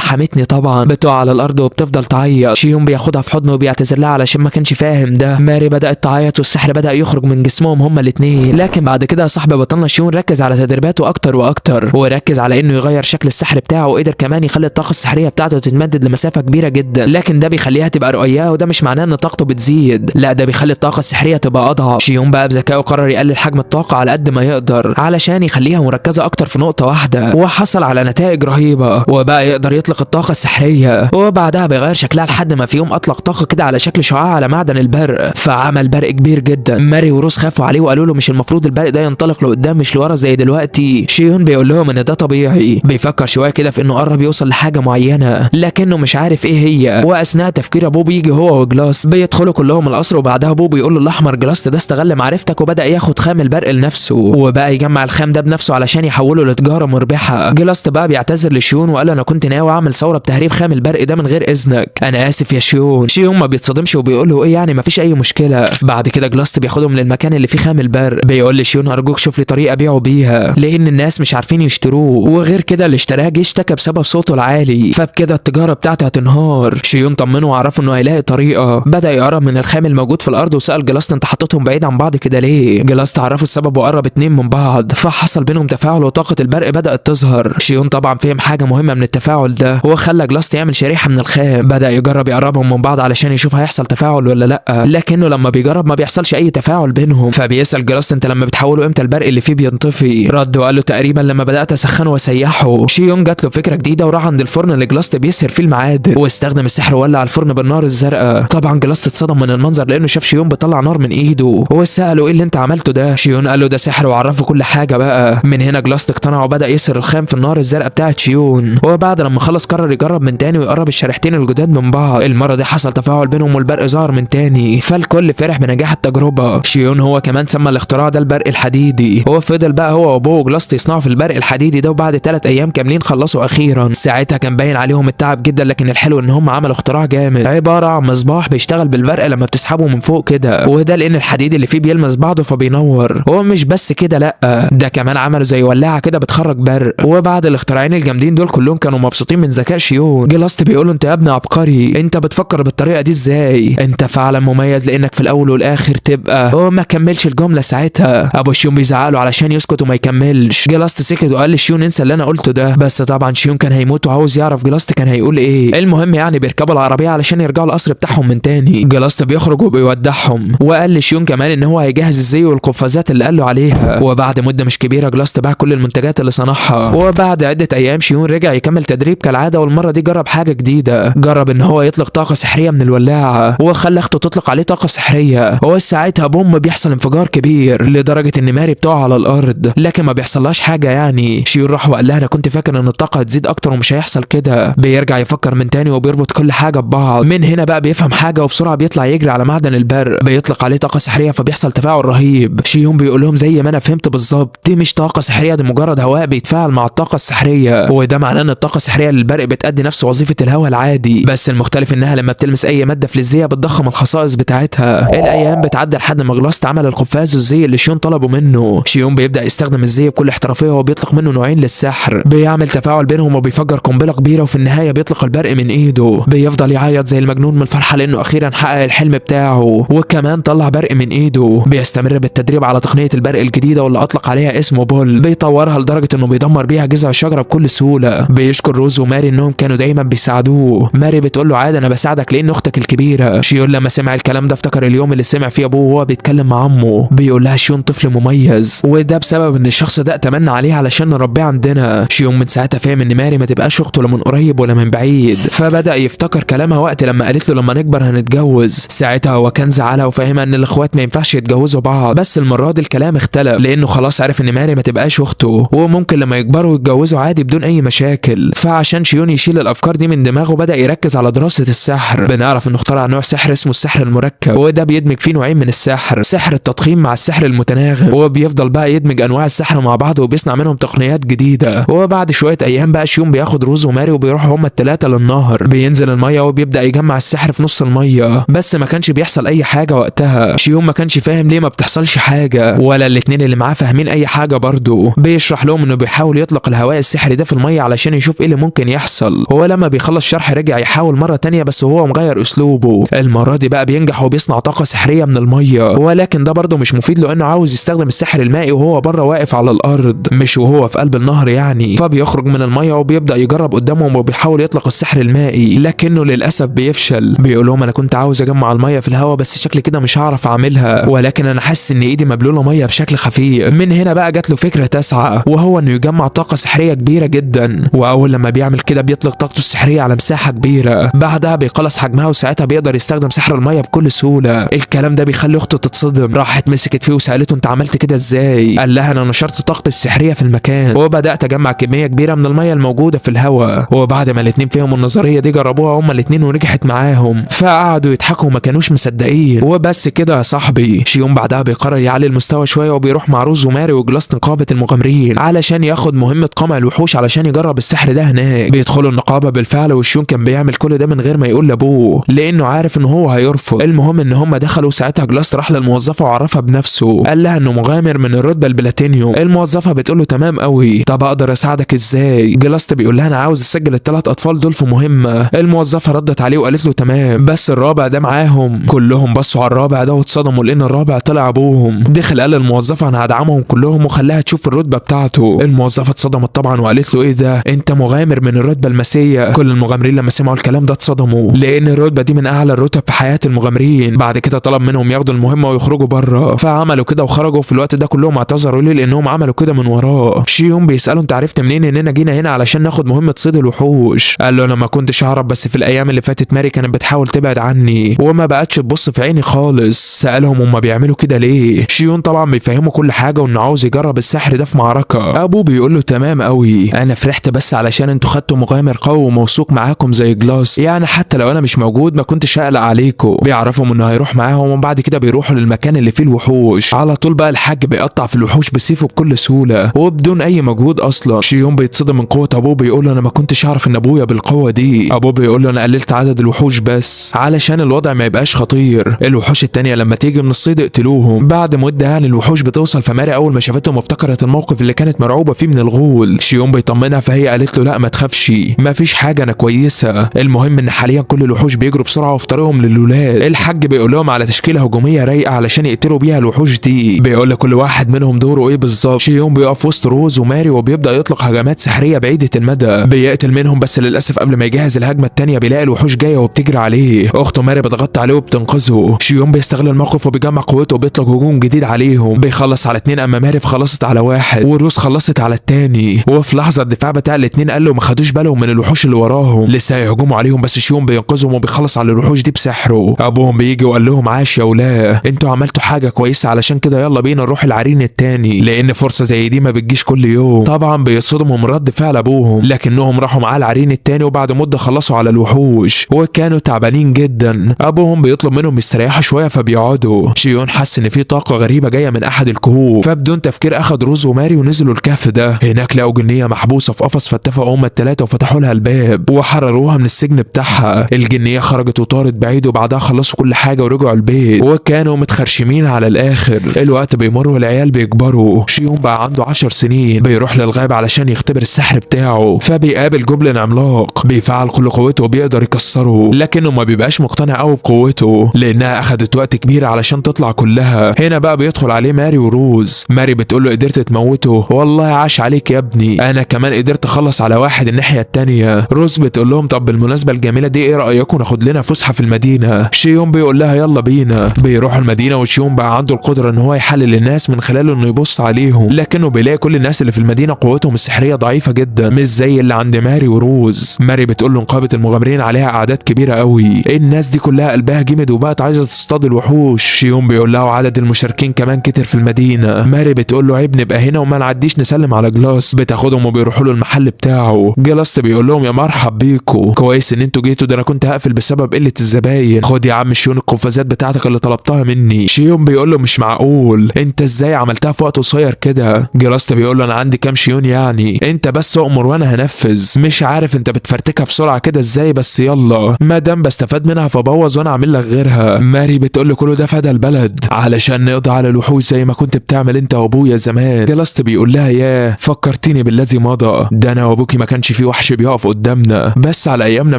Speaker 1: حميتني طبعا. بتقع على الارض وبتفضل تعيط. شيون بياخدها في حضنه وبيعتذر لها علشان ما كانش فاهم ده. ماري بدات تعيط والسحر بدا يخرج من جسمهم هما الاثنين. لكن بعد كده يا صاحبي بطلنا شيون ركز على تدريباته اكتر واكتر، وركز على انه يغير شكل السحر بتاعه، وقدر كمان يخلي الطاقة السحريه بتاعته تتمدد لمسافة كبيرة جدا، لكن ده بيخليها تبقى رقيقه، وده مش معناه ان طاقته بتزيد، لا ده بيخلي الطاقة السحريه تبقى اضعف. شيون بقى بذكائه قرر يقلل حجم الطاقة على قد ما يقدر علشان يخليها مركزه اكتر في نقطة واحدة، وحصل على نتائج رهيبة، وبقى يقدر يطلق الطاقة السحريه. وبعدها بيغير شكلها لحد ما في يوم اطلق طاقة كده على شكل شعاع على معدن البرق، فعمل برق كبير جدا. ماري وروز خافوا عليه وقالوا له مش المفروض البرق ده ينطلق لقدام مش لورا زي دلوقتي؟ شيون بيقول لهم ان ده طبيعي. بيفكر شوية كده في انه قرب يوصل لحاجة معينة لكنه مش عارف ايه هي. واثناء تفكير ابوه بيجي هو وجلاس، بيدخلوا كلهم القصر، وبعدها ابوه بيقول له الاحمر جلاس ده استغل معرفتك وبدا ياخد خام البرق لنفسه، وبقى يجمع الخام ده بنفسه علشان يحوله لتجاره مربحة. جلاس بقى بيعتذر لشيون وقال انا كنت ناوي اعمل ثورة بتهريب خام البرق ده من غير اذنك، انا اسف يا شيون. شيون ما بيتصدمش وبيقول له ايه يعني مفيش اي مشكلة. بعد كده جلاست بياخدهم للمكان اللي فيه خام البرق، بيقول لشيون ارجوك شوف لي طريقه ابيعه بيها لان الناس مش عارفين يشتروه، وغير كده اللي اشتراه جه اشتكى بسبب صوته العالي، فبكده التجارة بتاعته هتنهار. شيون طمنه وعرفه انه هيلاقي طريقه. بدا يقرب من الخام الموجود في الارض وسال جلاست انت حطيتهم بعيد عن بعض كده ليه؟ جلاست عرفه السبب وقرب اتنين من بعض، فحصل بينهم تفاعل وطاقة البرق بدات تظهر. شيون طبعا فهم حاجة مهمة من التفاعل ده، وخلى جلاست يعمل شريحة من الخام. بدا يجرب يقربهم من بعض علشان يشوف هيحصل تفاعل ولا لا، لكنه لما بيجرب ما بيحصلش اي تفاعل بينهم. فبيسال جلاست انت لما بتحوله امتى البرق اللي فيه بينطفي؟ رد وقال له تقريبا لما بدات اسخنه واسيحه. شيون جات له فكرة جديدة وراح عند الفرن اللي جلاست بيسهر فيه المعادن، واستخدم السحر وولع الفرن بالنار الزرقاء. طبعا جلاست اتصدم من المنظر لانه شاف شيون بيطلع نار من ايده، وساله ايه اللي انت عملته ده؟ شيون قال له ده سحر وعرفه كل حاجة بقى. من هنا جلاست اقتنع وبدا يسهر الخام في النار الزرقاء بتاعت شيون. وبعد لما خلص قرر يجرب من تاني ويقرب الشريحتين الجداد من بعض. المرة دي حصل تفاعل بينهم والبرق ظهر من تاني، فالكل فرح بنجاح التجربة. شيون هو كمان سمى الاختراع ده البرق الحديدي، هو فضل بقى هو وابوه وجلاست يصنعوا في البرق الحديدي ده، وبعد 3 ايام كاملين خلصوا اخيرا. ساعتها كان باين عليهم التعب جدا، لكن الحلو ان هم عملوا اختراع جامد عبارة عن مصباح بيشتغل بالبرق لما بتسحبه من فوق كده، وده لان الحديد اللي فيه بيلمس بعضه فبينور. هو مش بس كده، لا ده كمان عملوا زي ولاعه كده بتخرج برق. وبعد الاختراعين الجامدين دول كلهم كانوا مبسوطين من ذكاء شيون. جلاست بيقول له انت يا ابن عبقري، انت بتفكر بالطريقة دي ازاي؟ انت فعلا مميز لانك في الاول والاخر تبقى. هو ما كملش الجملة ساعتها، ابو شيون بيزعق له علشان يسكت وما يكملش. جلاست سكت وقال لشيون انسى اللي انا قلته ده، بس طبعا شيون كان هيموت وعاوز يعرف جلاست كان هيقول ايه. المهم يعني بيركبوا العربية علشان يرجعوا القصر بتاعهم من تاني. جلاست بيخرج وبيودعهم، وقال لشيون كمان ان هو هيجهز الزي والقفازات اللي قال له عليها. وبعد مده مش كبيرة جلاست باع كل المنتجات اللي صنعها. وبعد عده ايام شيون رجع يكمل تدريب كالعادة، والمرة دي جرب حاجة جديدة، جرب ان هو يطلق طاقة سحريه من الولاعه، وخلى اخته تطلق عليه طاقة سحريه. وساعتها بوم بيحصل انفجار كبير لدرجة ان ماري بتقع على الارض، لكن ما بيحصلهاش حاجة. يعني شيون راح وقال لها انا كنت فاكر ان الطاقة هتزيد اكتر ومش هيحصل كده. بيرجع يفكر من تاني وبيربط كل حاجة ببعض. من هنا بقى بيفهم حاجة وبسرعة بيطلع يجري على معدن البرق، بيطلق عليه طاقة سحريه فبيحصل تفاعل رهيب. شيون بيقول لهم زي ما انا فهمت بالظبط، دي مش طاقة سحريه، دي مجرد هواء بيتفاعل مع الطاقة السحريه، وده معناه ان الطاقة السحريه للبرق بتأدي نفس وظيفة الهواء العادي، بس المختلف انها لما بتلمس اي مادة فلزيه بتضخم الخصائص بتاعتها. الايام بتعدي لحد ما جلاست عمل القفاز والزي اللي شيون طلبه منه. شيون بيبدا يستخدم الزي بكل احترافية وبيطلق منه نوعين للسحر، بيعمل تفاعل بينهم وبيفجر قنبلة كبيرة، وفي النهاية بيطلق البرق من ايده. بيفضل يعيط زي المجنون من الفرحة لانه اخيرا حقق الحلم بتاعه، وكمان طلع برق من ايده. بيستمر بالتدريب على تقنية البرق الجديدة واللي اطلق عليها اسمه بول، بيطورها لدرجة انه بيدمر بيها جذع الشجرة بكل سهولة. بيشكر روز وماري انهم كانوا دايما بيساعدوه. ماري بتقول له عادي انا بساعدك لان اختك الكبيرة. شيون لما سمع الكلام ده افتكر اليوم اللي سمع فيه ابوه وهو بيتكلم مع عمه، بيقول لها شيون طفل مميز، وده بسبب ان الشخص ده اتمنى عليه علشان نربيه عندنا. شيون من ساعتها فهم ان ماري ما تبقاش اخته لا من قريب ولا من بعيد، فبدا يفتكر كلامها وقت لما قالت له لما نكبر هنتجوز. ساعتها هو كان زعلها وفاهمها ان الاخوات ما ينفعش يتجوزوا بعض، بس المرة دي الكلام اختلف لانه خلاص عرف ان ماري ما تبقاش اخته، وممكن لما يكبروا يتجوزوا عادي. عادي بدون اي مشاكل. فعشان شيون يشيل الافكار دي من دماغه بدا يركز على دراسة السحر. بنعرف انه اخترع نوع سحر اسمه السحر المركب، وده بيدمج فيه نوعين من السحر، سحر التضخيم مع السحر المتناغم، وبيفضل بقى يدمج انواع السحر مع بعض وبيصنع منهم تقنيات جديدة. وبعد شوية ايام بقى شيون بياخد روز وماري وبيروحوا هما الثلاثة للنهر، بينزل المية وبيبدا يجمع السحر في نص المية، بس ما كانش بيحصل اي حاجة وقتها. شيون ما كانش فاهم ليه ما بتحصلش حاجة، ولا الاثنين اللي معاه فاهمين اي حاجة برضه. بيشرح لهم انه بيحاول يطلق الهواء السحري ده في المية علشان يشوف ايه اللي ممكن يحصل. هو لما بيخلص شرح رجع يحاول مرة تانية، بس هو مغير اسلوبه. المرة دي بقى بينجح وبيصنع طاقة سحريه من المية، ولكن ده برضه مش مفيد لانه عاوز يستخدم السحر المائي وهو بره واقف على الارض، مش وهو في قلب النهر يعني. فبيخرج من المية وبيبدا يجرب قدامهم وبيحاول يطلق السحر المائي، لكنه للاسف بيفشل. بيقول لهم انا كنت عاوز اجمع المية في الهواء بس شكلي كده مش هعرف اعملها، ولكن انا حاسس ان ايدي مبلوله مية بشكل خفيف. من هنا بقى جات له فكرة تاسعه، وهو انه يجمع طاقة سحريه كبيرة جدا. واول لما بيعمل كده بيطلق طاقته السحريه على مساحة كبيرة، بعدها بيقلص حجمها وساعتها بيقدر يستخدم سحر المية بكل سهولة. الكلام ده بيخلي اخته تتصدم، راحت مسكت فيه وسالته انت عملت كده ازاي؟ قال لها انا نشرت طاقتي السحريه في المكان وبدات اجمع كمية كبيرة من المية الموجودة في الهواء. وبعد ما الاتنين فهموا النظرية دي جربوها هما الاتنين ونجحت معاهم، فقعدوا يضحكوا وما كانوش مصدقين. وبس كده يا صاحبي. شيون بعدها بيقرر يعلي المستوى شوية وبيروح مع روز وماري وجلاس نقابة المغامرين علشان ياخد مهمة قمع الوحوش علشان يجرب السحر ده هناك. بيدخلوا النقابة بالفعل، وشيون كان بيعمل كل ده من غير ما يقول لابوه لانه عارف ان هو هيرفض. المهم ان هم دخلوا، ساعتها جلاس راح للموظفه وعرفها بنفسه، قال لها انه مغامر من الرتبة البلاتينيوم. الموظفة بتقول له تمام قوي، طب اقدر اساعدك ازاي؟ جلاس بيقول لها انا عاوز اسجل الثلاث اطفال دول في مهمة. الموظفة ردت عليه وقالت له تمام، بس الرابع ده معاهم. كلهم بصوا على الرابع ده واتصدموا لان الرابع طلع ابوهم. دخل قال للموظفه انا هدعمهم كلهم وخلاها تشوف الرتبة بتاعته. الموظفة اتصدمت طبعا وقالت له ايه ده، انت مغامر من الرتبة الماسيه؟ كل المغامرين لما سمعوا الكلام ده اتصدموا لان الرتبة دي من اعلى الرتب في حياة المغامرين. بعد كده طلب منهم ياخدوا المهمة ويخرجوا بره، فعملوا كده وخرجوا. في الوقت ده كلهم اعتذروا ليه لانهم عملوا كده من وراه. شيون بيساله انت عرفت منين اننا جينا هنا علشان ناخد مهمة صيد الوحوش؟ قال له انا ما كنتش اعرف، بس في الايام اللي فاتت ماري كانت بتحاول تبعد عني وما بقتش تبص في عيني خالص. سالهم هما بيعملوا كده ليه؟ شيون طبعا بيفهموا كل حاجة وانه عاوز يجرب السحر ده في معركة. ابوه بيقول له تمام قوي، انا فرحت بس علشان انتوا خدتوا مغامر قوي وموثوق معاكم زي جلاس، يعني حتى لو انا مش موجود ما كنتش هقلق عليكم. بيعرفهم انه هيروح معاهم، وبعد كده بيروحوا للمكان اللي فيه الوحوش. على طول بقى الحاج بيقطع في الوحوش بسيفه بكل سهولة وبدون اي مجهود اصلا. شيون بيتصدم من قوة ابوه، بيقول له انا ما كنتش اعرف ان ابويا بالقوة دي. ابوه بيقول له انا قللت عدد الوحوش بس علشان الوضع ما يبقاش خطير، الوحوش التانية لما تيجي من الصيد اقتلوهم. بعد مده يعني الوحوش بتوصل، فماري اول ما شافتهم افتكرت الموقف اللي كانت مرعوبه فيه من الغول. شيون بيطمنها، فهي قالت له لا ما تخافش، ما فيش حاجة انا كويسة. المهم ان حاليا كل الوحوش بيجروا بسرعة وفي طريقهم للولاد. الحاج بيقول لهم على تشكيله هجومية رايقة علشان يقتلوا بيها الوحوش دي، بيقول لكل واحد منهم دوره ايه بالظبط. شيون بيقف وسط روز وماري وبيبدا يطلق هجمات سحريه بعيدة المدى، بيقتل منهم، بس للاسف قبل ما يجهز الهجمة الثانية بيلاقي الوحوش جاية وبتجري عليه. اخته ماري بتغطي عليه وبتنقذه. شيون بيستغل الموقف وبيجمع قوته وبيطلق هجوم جديد عليهم، بيخلص على اتنين، اما ماري خلصت على واحد وروز خلصت على الثاني. وفي لحظة الدفاع بتاع الاتنين قال له ما خدوش بالهم من الوحوش اللي وراهم، لسه هيهجموا عليهم، بس شيون بينقذهم وبيخلص على الوحوش دي بسحره. ابوهم بيجي وقال لهم عاش يا ولاد، انتوا عملتوا حاجة كويسة، علشان كده يلا بينا نروح العرين التاني لان فرصة زي دي ما بتجيش كل يوم. طبعا بيصدموا من رد فعل ابوهم، لكنهم راحوا معاه العرين التاني وبعد مده خلصوا على الوحوش وكانوا تعبانين جدا. ابوهم بيطلب منهم يستريحوا شوية فبيقعدوا. شيون حس ان في طاقة غريبة جاية من احد الكهوف، فبدون تفكير اخد روز وماري ونزلوا الكهف ده. هناك لقوا جنيه محبوسة في قفص، فاتفقوا هما الثلاثة وفتحوا لها الباب وحرروها من السجن بتاعها. الجنيه خرجت وطارت بعيد، وبعدها خلصوا كل حاجة ورجعوا البيت وكانوا متخرشمين على الاخر. الوقت بيمر والعيال بيكبروا. شيون بقى عنده 10 سنين، بيروح للغابه علشان يختبر السحر بتاعه، فبيقابل goblin عملاق بيفعل كل قوته وبيقدر يكسره، لكنه ما بيبقاش مقتنع قوي بقوته لانها اخدت وقت كبير علشان تطلع كلها. هنا بقى بيدخل عليه ماري وروز. ماري بتقول له قدرت تموته؟ والله عاش عليك يا ابني، انا كمان قدرت اخلص على واحد الناحية التانية. روز بتقول لهم طب بالمناسبة الجميلة دي ايه رايكم ناخد لنا فسحة في المدينة؟ شيون بيقول لها يلا بينا. بيروحوا المدينة وشيون بقى عنده القدرة ان هو يحلل الناس من خلاله انه يبص عليهم، لكنه بيلاقي كل الناس اللي في المدينة قوتهم السحريه ضعيفة جدا مش زي اللي عند ماري وروز. ماري بتقول له نقابة المغامرين عليها اعداد كبيرة قوي، الناس دي كلها قلبها جمد وبقت عايزه تصطاد الوحوش. شيون بيقول لها عدد المشاركين كمان كتر في المدينة. ماري بتقول له عيب نبقى هنا وما نعديش نسلم على جلاس. بتاخدهم
Speaker 2: بياخدهم وبيروحوا له المحل بتاعه. جلاست بيقول لهم يا مرحب بيكو، كويس ان انتوا جيتوا، ده انا كنت هقفل بسبب قلة الزباين. خد يا عم شيون القفازات بتاعتك اللي طلبتها مني. شيون بيقول له مش معقول، انت ازاي عملتها في وقت قصير كده؟ جلاست بيقول له انا عندي كام شيون يعني، انت بس اؤمر وانا هنفذ. مش عارف انت بتفرتكها بسرعة كده ازاي، بس يلا ما دام بستفاد منها فبوظ وانا اعمل لك غيرها. ماري بتقول له كله ده فدى البلد علشان نقضي على الوحوش زي ما كنت بتعمل انت وابويا زمان. جلاست بيقول لها ياه فكرتيني بالذي مضى، ده انا وابوكي ما كانش في وحش بيقف قدامنا، بس على ايامنا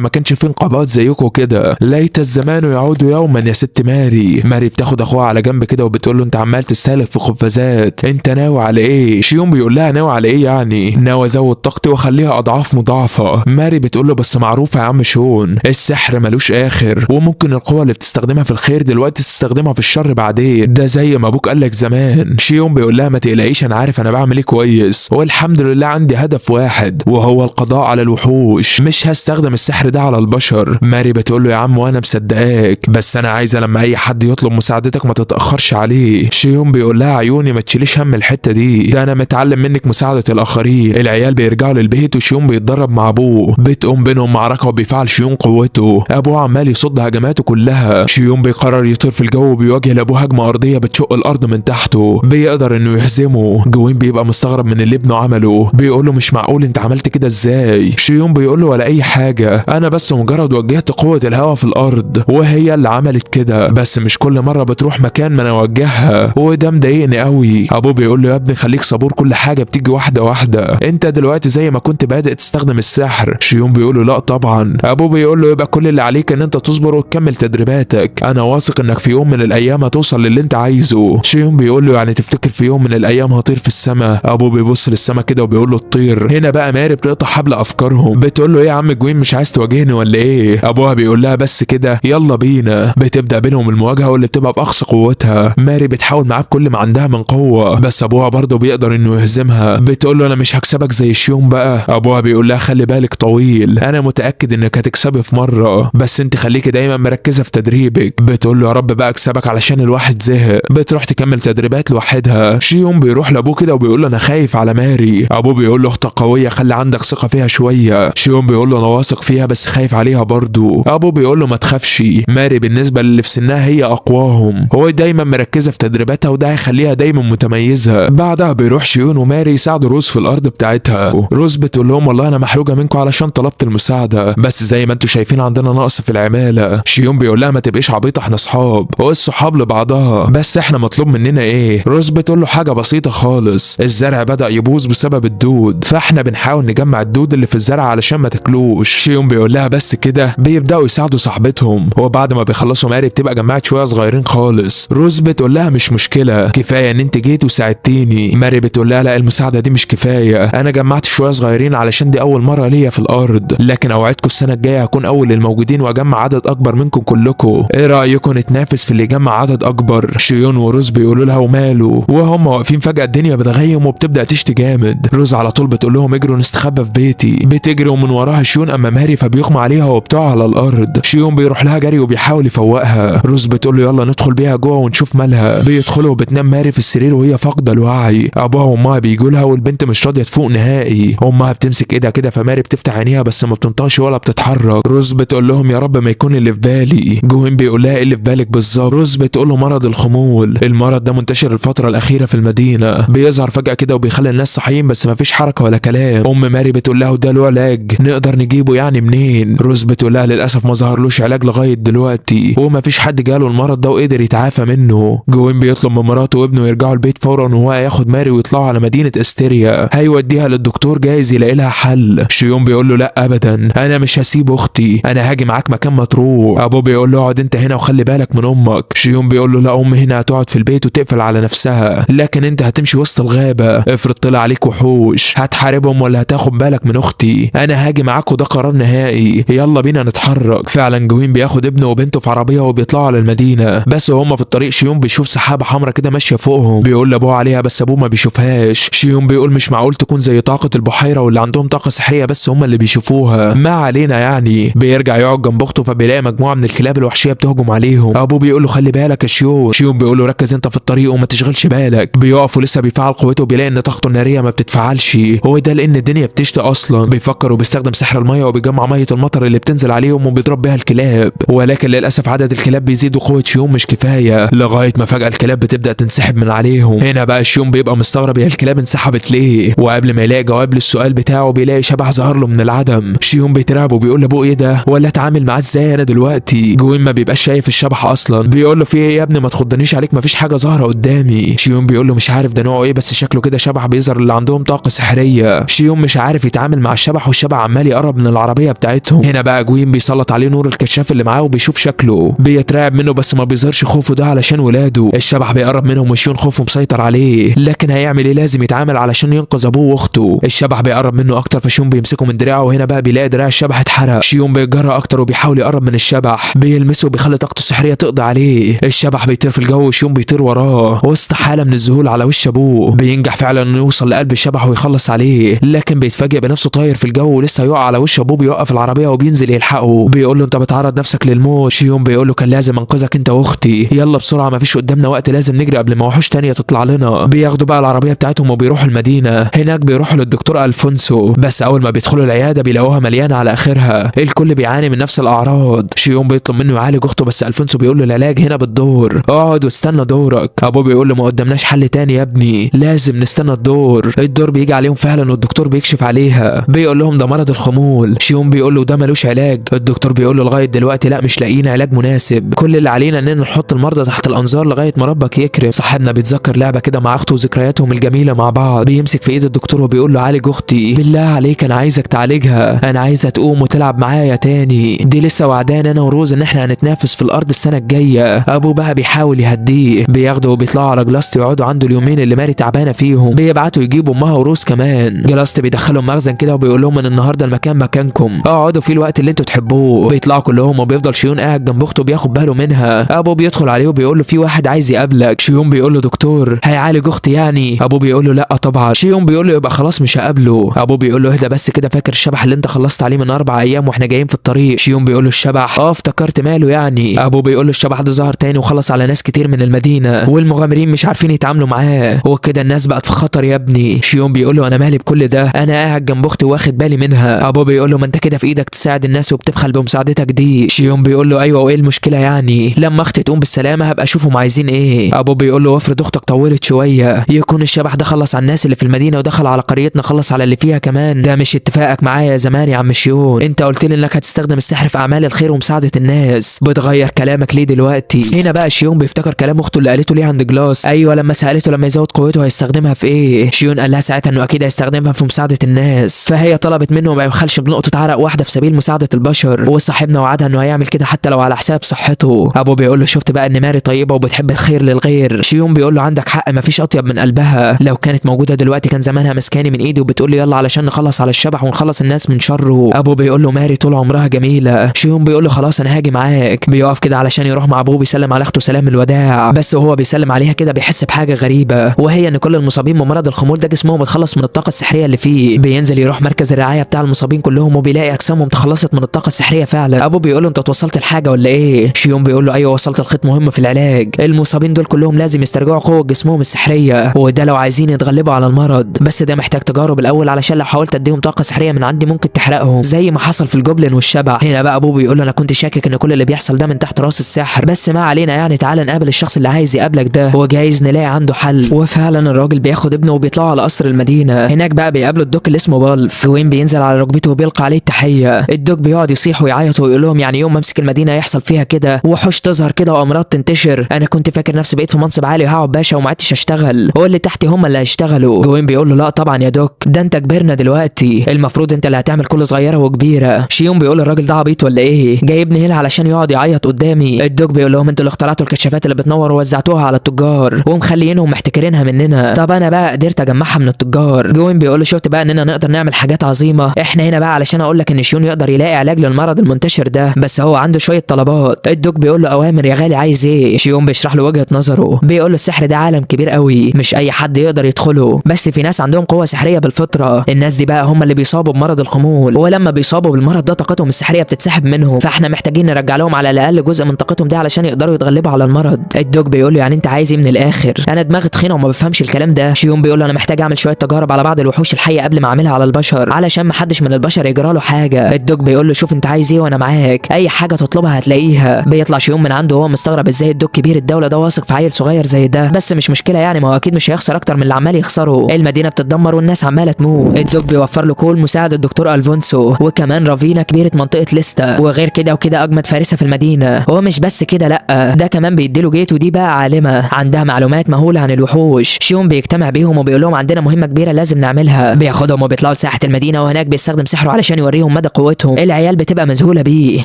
Speaker 2: ما كانش في انقباض زيكم كده، ليت الزمان يعود يوما يا ست ماري. ماري بتاخد اخوها على جنب كده وبتقول له انت عمال تستهلك في قفازات، انت ناوي على ايه؟ شيون بيقول لها ناوي على ايه يعني؟ ناوي ازود طاقتي واخليها اضعاف مضاعفه. ماري بتقول له بس معروفة يا عم شون، السحر ملوش اخر، وممكن القوة اللي بتستخدمها في الخير دلوقتي تستخدمها في الشر بعدين، ده زي ما ابوك قال لك زمان. شيون بيقول لها ما تقلقيش انا عارف انا بعمل ايه كويس، والحمد لله عندي هدف واحد وهو القضاء على الوحوش، مش هستخدم السحر ده على البشر. ماري بتقول له يا عم وانا مصدقاك، بس انا عايزه لما اي حد يطلب مساعدتك ما تتاخرش عليه. شيون بيقول لها عيوني ما تشيليش هم الحتة دي، ده انا متعلم منك مساعدة الاخرين. العيال بيرجعوا للبيت وشيون بيتدرب مع ابوه، بتقوم بينهم معركة وبيفعل شيون قوته، ابوه عمال يصد هجماته كلها. شيون بيقرر يطير في الجو وبيواجه لابوه هجمة ارضية بتشق الارض من تحته، بيقدر انه يهزمه. جوين بيبقى مستغرب من اللي ابنه عمله، بيقول له مش معقول انت عملت كده ازاي؟ شيون بيقول له ولا اي حاجة، انا بس مجرد وجهت قوة الهواء في الارض وهي اللي عملت كده، بس مش كل مرة بتروح مكان ما انا اوجهها، وده مضايقني قوي. ابوه بيقول له يا ابني خليك صبور، كل حاجة بتيجي واحدة واحدة، انت دلوقتي زي ما كنت بادئ تستخدم السحر. شيون بيقول له لا طبعا. ابوه بيقول له يبقى كل اللي عليك ان انت تصبر وتكمل تدريباتك، انا واثق انك في يوم من الايام هتوصل للي انت عايزه. شيون بيقول له يعني تفتكر في يوم من الايام هطير في السماء؟ ابوه بيبص للسماء كده وبيقول له تطير. هنا بقى ماري بتقطع حبل افكارهم، بتقول له ايه يا عم جوين مش عايز تواجهني ولا ايه؟ ابوها بيقول لها بس كده يلا بينا. بتبدا بينهم المواجهة واللي بتبقى باقصى قوتها، ماري بتحاول معاه بكل ما عندها من قوة، بس ابوها برضه بيقدر انه يهزمها. بتقول له انا مش هكسبك زي شيون بقى. ابوها بيقول لها خلي بالك طويل، انا متاكد انك هتكسبي في مرة، بس انت خليكي دايما مركزه في تدريبك. بتقول له يا رب بقى اكسبك علشان الواحد زهق. بتروح تكمل تدريبات لوحدها. شيون بيروح لابوه كده وبيقول له انا خايف على ماري. ابوه بيقول له اختك قوية، خلي عندك ثقة فيها شوية. شيون بيقول له انا واثق فيها بس خايف عليها برضه. ابوه بيقول له ما تخافش، ماري بالنسبة للي في سنها هي اقواهم، هو دايما مركزه في تدريباتها وده هيخليها دايما متميزة. بعدها بيروح شيون وماري يساعدوا روز في الارض بتاعتها. روز بتقول لهم والله انا محروجه منكم علشان طلبت المساعدة، بس زي ما انتم شايفين عندنا نقص في العمالة. شيون بيقول لها ما تبقيش عبيطه، احنا اصحاب والصحاب لبعضها، بس احنا مطلوب مننا ايه؟ روز بتقول له حاجة بسيطة خالص، الزرع بدا يبوظ بسبب الدود، فاحنا بنحاول نجمع الدود اللي في الزرع علشان ما تاكلوش. شيون بيقول لها بس كده. بيبداوا يساعدوا صاحبتهم، وبعد ما بيخلصوا ماري بتبقى جمعت شوية صغيرين خالص. روز بتقول لها مش مشكلة، كفاية ان انت جيت وساعدتيني. ماري بتقول لها لا المساعدة دي مش كفاية، انا جمعت شوية صغيرين علشان دي اول مرة ليا في الارض، لكن اوعدكم السنة الجاية هكون اول الموجودين واجمع عدد اكبر منكم كلكم، ايه رايكم نتنافس في اللي يجمع عدد اكبر؟ شيون وروز بيقولوا لها وماله. وهم واقفين فجاة الدنيا بتغيم وبتبدا تشتي جامد. روز على طول بتقول لهم اجروا نستخبى في بيتي. بتجري ومن وراها شيون، اما ماري فبيغمى عليها وبتقع على الارض. شيون بيروح لها جري وبيحاول يفوقها. روز بتقول له يلا ندخل بيها جوه ونشوف مالها. بيدخلوا وبتنام ماري في السرير وهي فاقده الوعي. ابوها وامها بيجوا لها والبنت مش راضية تفوق نهائي. امها بتمسك ايدها كده فماري بتفتح عينيها بس ما بتنطقش ولا بتتحرك. روز بتقول لهم يا رب ما يكون اللي في بالي. جوين بيقول لها ايه اللي في بالك بالظبط؟ روز بتقول له مرض الخمول، المرض ده منتشر الفترة الاخيرة في المدينة، بيظهر فجاة كده وبيخلي الناس صاحيين بس ما فيش حركة ولا كلام. ام ماري بتقول لها وده له علاج نقدر نجيبه يعني منين؟ روز بتقول لها للاسف ما ظهرلوش علاج لغاية دلوقتي، وما فيش حد جاله المرض ده وقدر يتعافى منه. جوين بيطلب من مراته وابنه يرجعوا البيت فورا وهو هياخد ماري ويطلعوا على مدينة استيريا، هيوديها للدكتور جايز يلاقي لها حل. شيون بيقول له لا ابدا، انا مش هسيب اختي، انا هاجي معاك مكان ما تروح. ابوه بيقول له اقعد انت هنا وخلي بالك من امك. شيون بيقول له لا، امي هنا هتقعد في البيت وتقفل على نفسها، لكن انت هتمشي وسط الغابة، افرض طلع عليك وحوش هتحاربهم ولا هتاخد بالك من اختي؟ انا هاجي معاك وده قرار نهائي، يلا بينا نتحرك. فعلا جوين بياخد ابنه وبنته في عربية وبيطلعوا على المدينة. بس وهم في الطريق شيون بيشوف سحابه حمراء كده ماشية فوقهم، بيقول لابوه عليها بس ابوه ما بيشوفهاش. شيون بيقول مش معقول تكون زي طاقة البحيرة واللي عندهم طاقة سحريه بس هم اللي بيشوفوها، ما علينا يعني. بيرجع يقعد جنب اخته فبيلاقي مجموعة من الكلاب الوحشية بتهجم عليهم. ابوه بيقول له خلي بالك يا شيون. شيون بيقول له ركز انت في الطريق وما تشغلش بالك. بيقف ولسه بيفعل قوته وبيلاقي ان طاقته النارية ما بتتفعلش. بيشتغلش، هو ده لان الدنيا بتشتي اصلا. بيفكر وبيستخدم سحر المية وبيجمع مية المطر اللي بتنزل عليهم وبيضرب بيها الكلاب، ولكن للاسف عدد الكلاب بيزيد وقوه شيون مش كفاية، لغاية ما فجاة الكلاب بتبدا تنسحب من عليهم. هنا بقى شيون بيبقى مستغرب يا الكلاب انسحبت ليه، وقبل ما يلاقي جواب للسؤال بتاعه بيلاقي شبح ظهر له من العدم. شيون بيترعب وبيقول لابوه ايه ده، ولا اتعامل معاه ازاي انا دلوقتي؟ جوين ما بيبقاش شايف الشبح اصلا، بيقول له في ايه يا ابني ما تخضنيش عليك، مفيش حاجة ظاهره قدامي. شيون بيقول له مش عارف ده نوعه ايه، بس شكله كده شبح بيظهر اللي عندهم طاقة سحريه. شيون مش عارف يتعامل مع الشبح، والشبح عمال يقرب من العربية بتاعتهم. هنا بقى جوين بيسلط عليه نور الكشاف اللي معاه وبيشوف شكله، بيترعب منه بس ما بيظهرش خوفه ده علشان ولاده. الشبح بيقرب منهم وشيون خوفه مسيطر عليه، لكن هيعمل ايه؟ لازم يتعامل علشان ينقذ ابوه واخته. الشبح بيقرب منه اكتر فشيون بيمسكه من دراعه، وهنا بقى بيلاقي دراع الشبح اتحرق. شيون بيتجرأ اكتر وبيحاول يقرب من الشبح، بيلمسه وبيخلي طاقته السحريه تقضي عليه. الشبح بيطير في الجو وشيون بيطير وراه وسط حاله من الذهول على وش ابوه. بينجح فعلا انه يوصل لقلب الشبح ويخلص عليه، لكن بيتفاجئ بنفسه طاير في الجو ولسه يقع على وش ابوه. بيوقف العربية وبينزل يلحقه، بيقول له انت بتعرض نفسك للموت. شيون بيقول له كان لازم انقذك انت واختي، يلا بسرعة مفيش قدامنا وقت، لازم نجري قبل ما وحوش تانية تطلع لنا. بياخدوا بقى العربية بتاعتهم وبيروحوا المدينة. هناك بيروحوا للدكتور الفونسو، بس اول ما بيدخلوا العيادة بيلاقوها مليانة على اخرها، الكل بيعاني من نفس الاعراض. شيون بيطلب منه يعالج اخته، بس الفونسو بيقول له العلاج هنا بالدور، اقعد واستنى دورك. ابوه بيقول له ما قدامناش حل تاني يا ابني، لازم نستنى الدور. الدور بيجي عليهم فعلا والدكتور بيكشف عليها، بيقول لهم ده مرض الخمول. شيون بيقول له ده ملوش علاج. الدكتور بيقول له لغاية دلوقتي لا، مش لاقيين علاج مناسب، كل اللي علينا اننا نحط المرضى تحت الانظار لغاية ما ربك يكرم. صاحبنا بيتذكر لعبه كده مع اخته وذكرياتهم الجميلة مع بعض، بيمسك في ايد الدكتور وبيقول له عالج اختي بالله عليك، انا عايزك تعالجها، انا عايزها تقوم وتلعب معايا تاني، دي لسه وعدان انا وروز ان احنا هنتنافس في الارض السنة الجاية. ابوه بقى بيحاول يهديه، بياخده وبيطلعوا على جلاست يقعدوا عنده اليومين اللي ماري تعبانة فيهم، بيبعتوا يجيبوا امها وروز كمان. جلاست بيدخلهم مخزن كده وبيقول لهم ان النهارده المكان مكانكم، اقعدوا فيه الوقت اللي انتوا تحبوه. بيطلعوا كلهم وبيفضل شيون قاعد جنب اخته بياخد باله منها. ابوه بيدخل عليه وبيقول له في واحد عايز يقابلك. شيون بيقول له دكتور هيعالج اختي يعني؟ ابوه بيقول له لا طبعا. شيون بيقول له يبقى خلاص مش هقابله. ابوه بيقول له اهدى بس كده، فاكر الشبح اللي انت خلصت عليه من 4 ايام واحنا جايين في الطريق؟ شيون بيقول له الشبح؟ افتكرت، ماله يعني؟ ابوه بيقول له الشبح ده ظهر تاني وخلص على ناس كتير من المدينة، والمغامرين مش عارفين يتعاملوا معاه، وكده الناس بقت في خطر يا ابني. شيون بيقول له انا مالي بكل ده، انا قاعد جنب اختي واخد بالي منها. ابوه بيقول له ما انت كده في ايدك تساعد الناس وبتبخل بمساعدتك دي. شيون بيقول له ايوه وايه المشكلة يعني؟ لما اختي تقوم بالسلامة هبقى اشوفهم عايزين ايه. ابوه بيقول له وافرض اختك طولت شوية، يكون الشبح ده خلص على الناس اللي في المدينة ودخل على قريتنا خلص على اللي فيها كمان. ده مش اتفاقك معايا زمان يا عم شيون، انت قلت لي انك هتستخدم السحر في اعمال الخير ومساعدة الناس، بتغير كلامك ليه دلوقتي؟ هنا بقى شيون بيفتكر كلام اخته اللي قالته ليه عند جلاس، ايوه لما سالته لما يزود قوته هيستخدمها في ايه؟ شيون قال لها ساعتها انه اكيد هيستخدمها في مساعدة الناس، فهي طلبت منه ما يبخلش بنقطة عرق واحدة في سبيل مساعدة البشر، وصاحبنا وعدها انه هيعمل كده حتى لو على حساب صحته. ابوه بيقول له شفت بقى ان ماري طيبة وبتحب الخير للغير. شيون بيقول له عندك حق، مفيش اطيب من قلبها، لو كانت موجودة دلوقتي كان زمانها مسكاني من ايدي وبتقول لي يلا علشان نخلص على الشبح ونخلص الناس من شره. ابوه بيقول له ماري طول عمرها جميلة. شيون بيقول له خلاص انا هاجي معاك. بيقف كده علشان يروح مع ابوه بيسلم على اخته سلام الوداع، بس وهو بيسلم عليها كده بيحس بحاجة غريبة، وهي ان كل المصابين بمرض الخمول ده جسمهم اتخلص من الطاقة السحريه اللي فيه. بينزل يروح مركز الرعاية بتاع المصابين كلهم وبيلاقي اجسامهم تخلصت من الطاقة السحريه فعلا. ابوه بيقول له انت توصلت لحاجة ولا ايه؟ شيون بيقول له ايوه وصلت لخيط مهم في العلاج، المصابين دول كلهم لازم يسترجعوا قوة جسمهم السحريه، وده لو عايزين يتغلبوا على المرض، بس ده محتاج تجارب الاول علشان لو حاولت اديهم طاقة سحريه من عندي ممكن تحرقهم زي ما حصل في ال goblin والشبح. هنا بقى ابوه بيقول له انا كنت شاكك ان كل اللي بيحصل ده من تحت راس الساحر، بس ما علينا يعني، تعالى نقابل الشخص اللي عايز يقابلك ده وجايز نلاقي عنده حل. وفعلا الراجل بياخد ابنه وبيطلعوا على قصر المدينة. هناك بقى بيقابلوا ال duke اللي اسمه بالف، وين بينزل على ركبته وبيلقى عليه التحية. ال duke بيقعد يصيح ويعيط ويقول لهم يعني يوم ما امسك المدينة يحصل فيها كده، وحوش تظهر كده وامراض تنتشر، انا كنت فاكر نفسي بقيت في منصب عالي وهقعد باشا وما عدتش اشتغل، هو اللي تحتي هم اللي هيشتغلوا. جوين بيقول له لا طبعا يا duke، ده انت كبرنا دلوقتي، المفروض انت اللي هتعمل كل صغيرة وكبيره. شيون بيقول الراجل ده عبيط ولا ايه، جايبني هنا علشان يقعد يعيط قدامي. ال duke بيقول لهم انتوا اللي اخترعتوا الكشافات اللي بتنور ووزعتوها على التجار ومخليينهم محتكرينها مننا، طب انا بقى قدرت اجمعها من التجار. جوين بيقول له شفت بقى اننا نقدر نعمل حاجات عظيمة، احنا هنا بقى علشان اقول لك ان شيون يقدر يلاقي علاج للمرض المنتشر ده، بس هو عنده شوية طلبات. ال duke بيقول له اوامر يا غالي، عايز ايه؟ شيون بيشرح له وجهه نظره، بيقول له السحر ده عالم كبير قوي مش اي حد يقدر يدخله، بس في ناس عندهم قوة سحريه بالفطرة، الناس دي بقى هم اللي بيصابوا بمرض الخمول، ولما بيصابوا بالمرض ده طاقتهم السحريه بتتسحب منهم، فاحنا محتاجين نرجع لهم على الاقل جزء من طاقتهم ده علشان يقدروا يتغلبوا على المرض. ال duke بيقول له يعني انت عايز ايه من الاخر؟ انا دماغي تخينة وما بفهمش الكلام ده. شيون بيقول له انا محتاج اعمل شوية تجارب
Speaker 1: تجارب على بعض الوحوش الحية قبل ما اعملها على البشر علشان ما حدش من البشر يجرى له حاجة. الدوق بيقول له شوف انت عايز ايه وانا معاك، اي حاجة تطلبها هتلاقيها. بيطلع شيون من عنده وهو مستغرب ازاي الدوق كبير الدولة ده واثق في عيل صغير زي ده، بس مش مشكلة يعني، ما هو اكيد مش هيخسر اكتر من اللي عمال يخسره. المدينة بتتدمر والناس عماله تموت. الدوق بيوفر له كول مساعد الدكتور الفونسو، وكمان رافينا كبيرة منطقة ليستا، وغير كده وكده اجمد فارسه في المدينة. هو مش بس كده، لا ده كمان بيديله جيت، ودي بقى عالمه عندها معلومات مهولة عن الوحوش. شيون بيجتمع بيهم وبيقول لهم عندنا مهمة كبيرة لازم نعملها. بياخدهم وبيطلعوا لساحه المدينة، وهناك بيستخدم سحره علشان يوريهم مدى قوتهم. العيال بتبقى مذهوله بيه،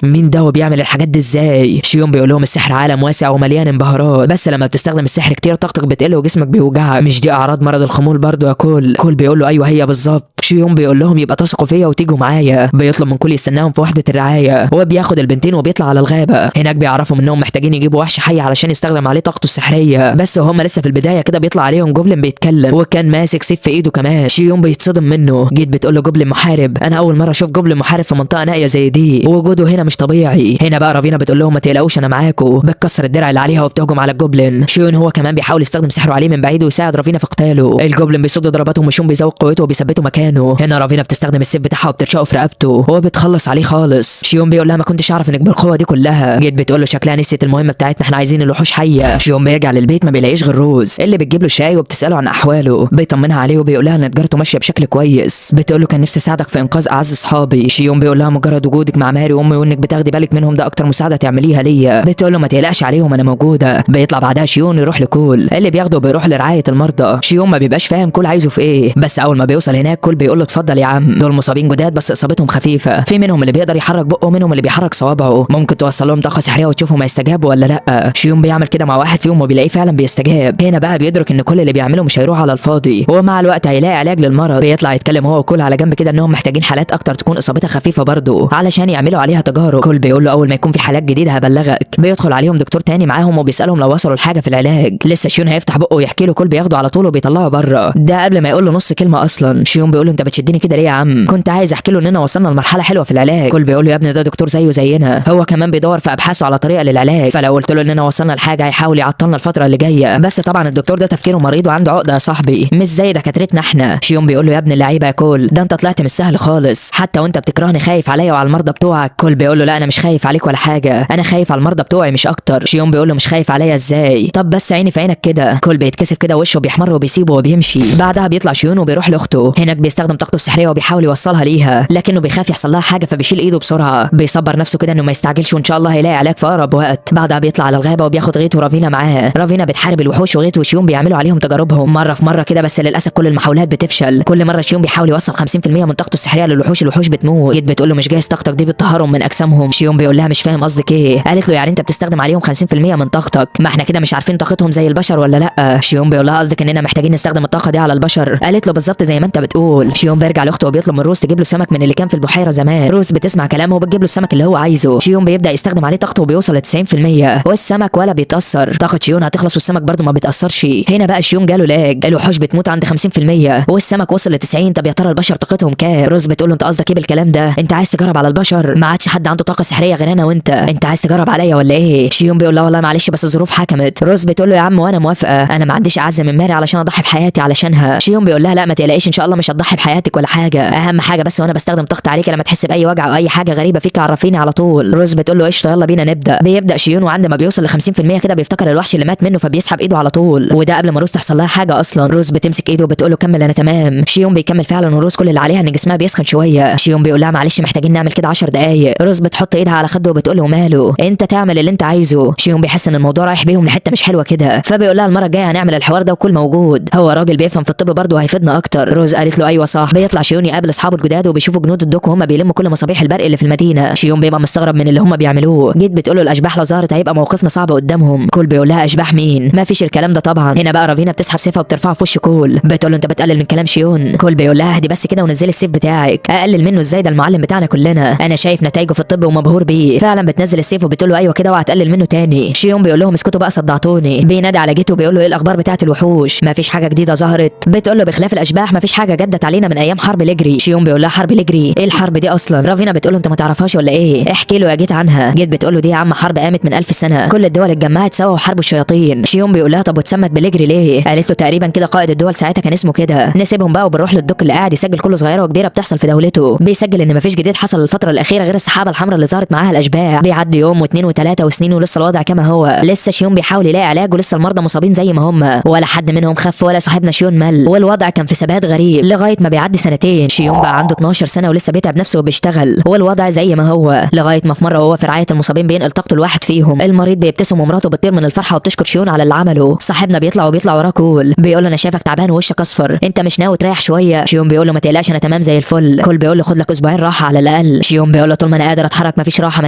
Speaker 1: مين ده وبيعمل الحاجات دي ازاي؟ شيون بيقول لهم السحر عالم واسع ومليان انبهارات، بس لما بتستخدم السحر كتير طاقتك بتقل وجسمك بيوجعك. مش دي اعراض مرض الخمول برضو يا كول؟ كول بيقول له ايوه هي بالظبط. شيون بيقول لهم يبقى تثقوا فيا وتيجوا معايا. بيطلب من كل يستناهم في وحده الرعاية، وبياخد البنتين وبيطلع على الغابة. هناك بيعرفوا انهم محتاجين يجيبوا وحش حي علشان يستخدم عليه طاقته السحريه، بس وهم لسه في البداية كده بيطلع عليهم goblin بيتكلم، وكان ماسك سيف في ايده كمان. شيون بيتصدم منه. جيت بتقول له goblin محارب؟ انا اول مرة اشوف goblin محارب في منطقة نائية زي دي، ووجوده هنا مش طبيعي. هنا بقى رافينا بتقول لهم ما تقلقوش انا معاكم، بتكسر الدرع اللي عليها وبتهجم على ال goblin. شيون هو كمان بيحاول يستخدم سحره عليه من بعيد ويساعد رافينا في قتاله. ال goblin بيصد ضرباتهم وشيون بيزود قوته وبيثبته مكانه. هنا رافينا بتستخدم السيف بتاعها وبترشقه في رقبته وبتخلص عليه خالص. شيون بيقول لها ما كنتش اعرف انك بالقوة دي كلها. جيت بتقول له شكلها نسيت المهمة بتاعتنا، احنا عايزين الوحوش حيه. شيون بيرجع للبيت ما بيلاقيش غير روز اللي بتجيب له شاي وبتساله عن احواله. بيطمنها عليه وبيقول لها ان تجارته ماشية بشكل كويس. بتقول له كان نفسي اساعدك في انقاذ اعز اصحابي. شيون بيقول لها مجرد وجودك مع ماري وامي وانك بتاخدي بالك منهم ده اكتر مساعدة تعمليها ليا. بتقول له ما تقلقش عليهم انا موجودة. بيطلع بعدها شيون يروح لكول اللي بياخده وبيروح لرعاية المرضى. شيون ما بيبقاش فاهم كول عايزه في ايه، بس اول ما بيوصل هناك كول بيقول له اتفضل يا عم، دول مصابين جداد بس اصابتهم خفيفة، في منهم اللي بيقدر يحرك بقه ومنهم اللي بيحرك صوابعه، ممكن توصل لهم طاقة سحريه وتشوفهم هيستجابوا ولا لا. شيون بيعمل كده مع واحد فيهم وبيلاقيه فعلا بيستجاب. هنا بقى بيدرك ان كل اللي بيعمله مش هيروح على الفاضي، ومع الوقت هيلاقي علاج للمرض. بيطلع يتكلم هو وكول على جنب كده انهم محتاجين حالات اكتر تكون اصابتها خفيفة برضه علشان يعملوا عليها تجارب. كول بيقول له اول ما يكون في حالات جديدة هبلغك. بيدخل عليهم دكتور تاني معاهم وبيسالهم لو وصلوا لحاجة في العلاج. لسه شيون هيفتح بقه ويحكي له، كول بياخده على طول وبيطلعه بره، ده قبل ما يقول له نص كلمة اصلا. شيون بيقول له انت بتشدني كده ليه يا عم؟ كنت عايز احكي له اننا وصلنا لمرحلة حلوة في العلاج. كول بيقول له يا ابني ده دكتور زيه زينا، هو كمان بيدور في ابحاثه على طريقه للعلاج، فلو قلت له اننا وصلنا لحاجة هيحاول يعطلنا الفترة اللي جاية. بس طبعا الدكتور ده تفكيره مريض وعنده عقده يا صاحبي، مش زي دكاترتنا احنا. شيون بيقول له يا ابن اللعيبة يا كول، ده انت طلعت مش سهل خالص، حتى وانت بتكرهني خايف عليا وعلى المرضى بتوعك. كول بيقول له لا انا مش خايف عليك ولا حاجة، انا خايف على المرضى بتوعي مش اكتر. شيون بيقول له مش خايف عليا ازاي؟ طب بس عيني في عينك كده. كول بيتكسف كده وشه بيحمر وبيسيبه وبيمشي. بعدها بيطلع شيون وبيروح لاخته. هناك بيستخدم طاقته السحريه وبيحاول يوصلها ليها، لكنه بيخاف يحصل لها حاجة فبيشيل ايده بسرعة. بيصبر نفسه كده انه ما يستعجلش وان شاء الله هيلاقي علاج في اقرب وقت. بعدها بيطلع على الغابة وبياخد غيت ورافينا معاه. رافينا بتحارب الوحوش وغيت وشيون بيعملوا عليهم تجاربهم مرة في مرة كده، بس للاسف كل المحاولات بتفشل. كل مرة شيون بيحاول يوصل 50% من طاقته السحريه للوحوش، الوحوش بتموت. جيت بتقول له مش جايز طاقتك دي بتطهرهم من اجسامهم. شيون بيقول لها مش فاهم قصدك ايه. قالت له يعني انت بتستخدم عليهم 50% من طاقتك، ما احنا كده مش عارفين طاقتهم زي البشر ولا لا. شيون بيقول لها قصدك اننا محتاجين نستخدم الطاقة دي على البشر؟ قالت له بالظبط زي ما انت بتقول. شيون بيرجع لاخته وبيطلب من روز تجيب له سمك من اللي كان في البحيرة زمان. روز بتسمع كلامه وبتجيب له السمك اللي هو عايزه. شيون بيبدا يستخدم عليه طاقته وبيوصل ل 90% والسمك ولا بيتاثر. طاقة شيون هتخلص والسمك برده ما بيتاثرش. هنا بقى شيون جاله lag، الوحوش بتموت عند 50% والسمك وصل ل 90. طب يا ترى البشر طاقتهم كام؟ روز بتقول له انت قصدك ايه بالكلام ده؟ انت عايز تجرب على البشر؟ ما عادش حد عنده طاقة سحريه غير انا وانت، انت عايز تجرب عليا ولا ايه؟ شيون بيقول لها والله معلش بس الظروف حكمت. روز بتقول له يا عم وانا موافقة، انا ما عنديش اعز من ماري علشان اضحي بحياتي علشانها. شيون بيقول لها لا ما تقلقيش ان شاء الله مش هتضحي بحياتك ولا حاجة، اهم حاجة بس وانا بستخدم طاقتي عليك لما تحس باي وجع او اي حاجة غريبة فيك عرفيني على طول. روز بتقول له قشطه يلا بينا نبدا. بيبدا شيون وعند ما بيوصل ل 50% كده بيفتكر الوحش اللي مات منه فبيسحب ايده على طول، وده قبل ما روز تحصل لها حاجة اصلا. روز بتمسك ايده وبتقول له كمل انا تمام. شيون بيكمل فعلا وروز كل اللي عليها ان جسمها بيسخن شوية. شيون بيقول لها معلش محتاجين نعمل كده 10 دقايق. روز بتحط ايدها على خده وبتقول له ماله انت تعمل اللي انت عايزه. شيون بيحس ان الموضوع رايح بيهم لحته مش حلوة كده، فبيقول لها المرة الجاية هنعمل الحوار ده وكل موجود، هو راجل بيفهم في الطب برضه وهيفيدنا اكتر. روز قالت له ايوه صح. بيطلع شيون يقابل اصحابه الجداد وبيشوفوا جنود الدوك وهم بيلموا كل مصابيح البرق اللي في المدينة. شيون بيبقى مستغرب من اللي هم بيعملوه. جيت بتقول له الاشباح لو ظهرت هيبقى موقفنا صعب قدامهم. كول بيقول لها اشباح مين؟ ما فيش الكلام ده طبعا. هنا بقى رافينا بتسحب سيفها وبترفعه في وش كول، بتقول له انت بتقلل من كلام شيون. كول بيقول لها اهدي بس كده ونزلي السيف بتاعك. اقلل منه ازاي؟ ده المعلم بتاعنا كلنا، انا شايف نتائجه في الطب ومبهور بيه. فعلا بتنزل السيف وبتقول له ايوه كده اوعى تقلل منه تاني. شيون بيقول لهم اسكتوا بقى صدعتوني. بينادي على جيتو وبيقول له ايه الاخبار بتاعه الوحوش؟ ما فيش حاجة جديدة ظهرت. بتقول له بخلاف الاشباح ما فيش حاجة جدت علينا
Speaker 3: علينا من ايام حرب ليجري. شيون بيقول لها حرب ليجري؟ ايه الحرب دي اصلا؟ رافينا بتقول له انت ما تعرفهاش ولا ايه؟ احكي له يا جيت عنها. جيت بتقول له دي يا عم حرب قامت من 1000 سنة، كل الدول اتجمعت سوا وحاربوا الشياطين. شيون بيقول لها طب واتسمت بليجري ليه؟ قالت له تقريبا كده قائد الدول ساعتها كان اسمه كده. نسيبهم بقى وبنروح للدوك اللي قاعد يسجل كل صغيرة وكبيره بتحصل في دولته. بيسجل ان مفيش جديد حصل الفترة الاخيرة غير السحابة الحمراء اللي ظهرت معاها الاشباح. بيعدي يوم واثنين وثلاثة وسنين ولسه الوضع كما هو، لسه شيون بيحاول يلاقي علاج ولسه المرضى مصابين زي ما هم، ولا حد منهم خف ولا صاحبنا شيون مل، والوضع كان في ثبات غريب لغاية ما بيعدي سنتين. شيون بقى عنده 12 سنة ولسه بيتعب نفسه وبيشتغل والوضع زي ما هو، لغاية ما في مرة وهو في رعاية المصابين بينقل طاقته لواحد فيهم. المريض بيبتسم ومراته بتطير من الفرحة وبتشكر شيون على اللي عمله. صاحبنا بيطلع وبيطلع وراه كول، بيقول له انا شايفك تعبان ووشك اصفر، انت مش ناوي تريح شوية؟ شيون بيقول له ما تقلقش انا تمام زي الفل. كول بيقول له خد لك اسبوعين راحة على الاقل. شيون بيقول له طول ما انا قادر اتحرك مفيش راحة، ما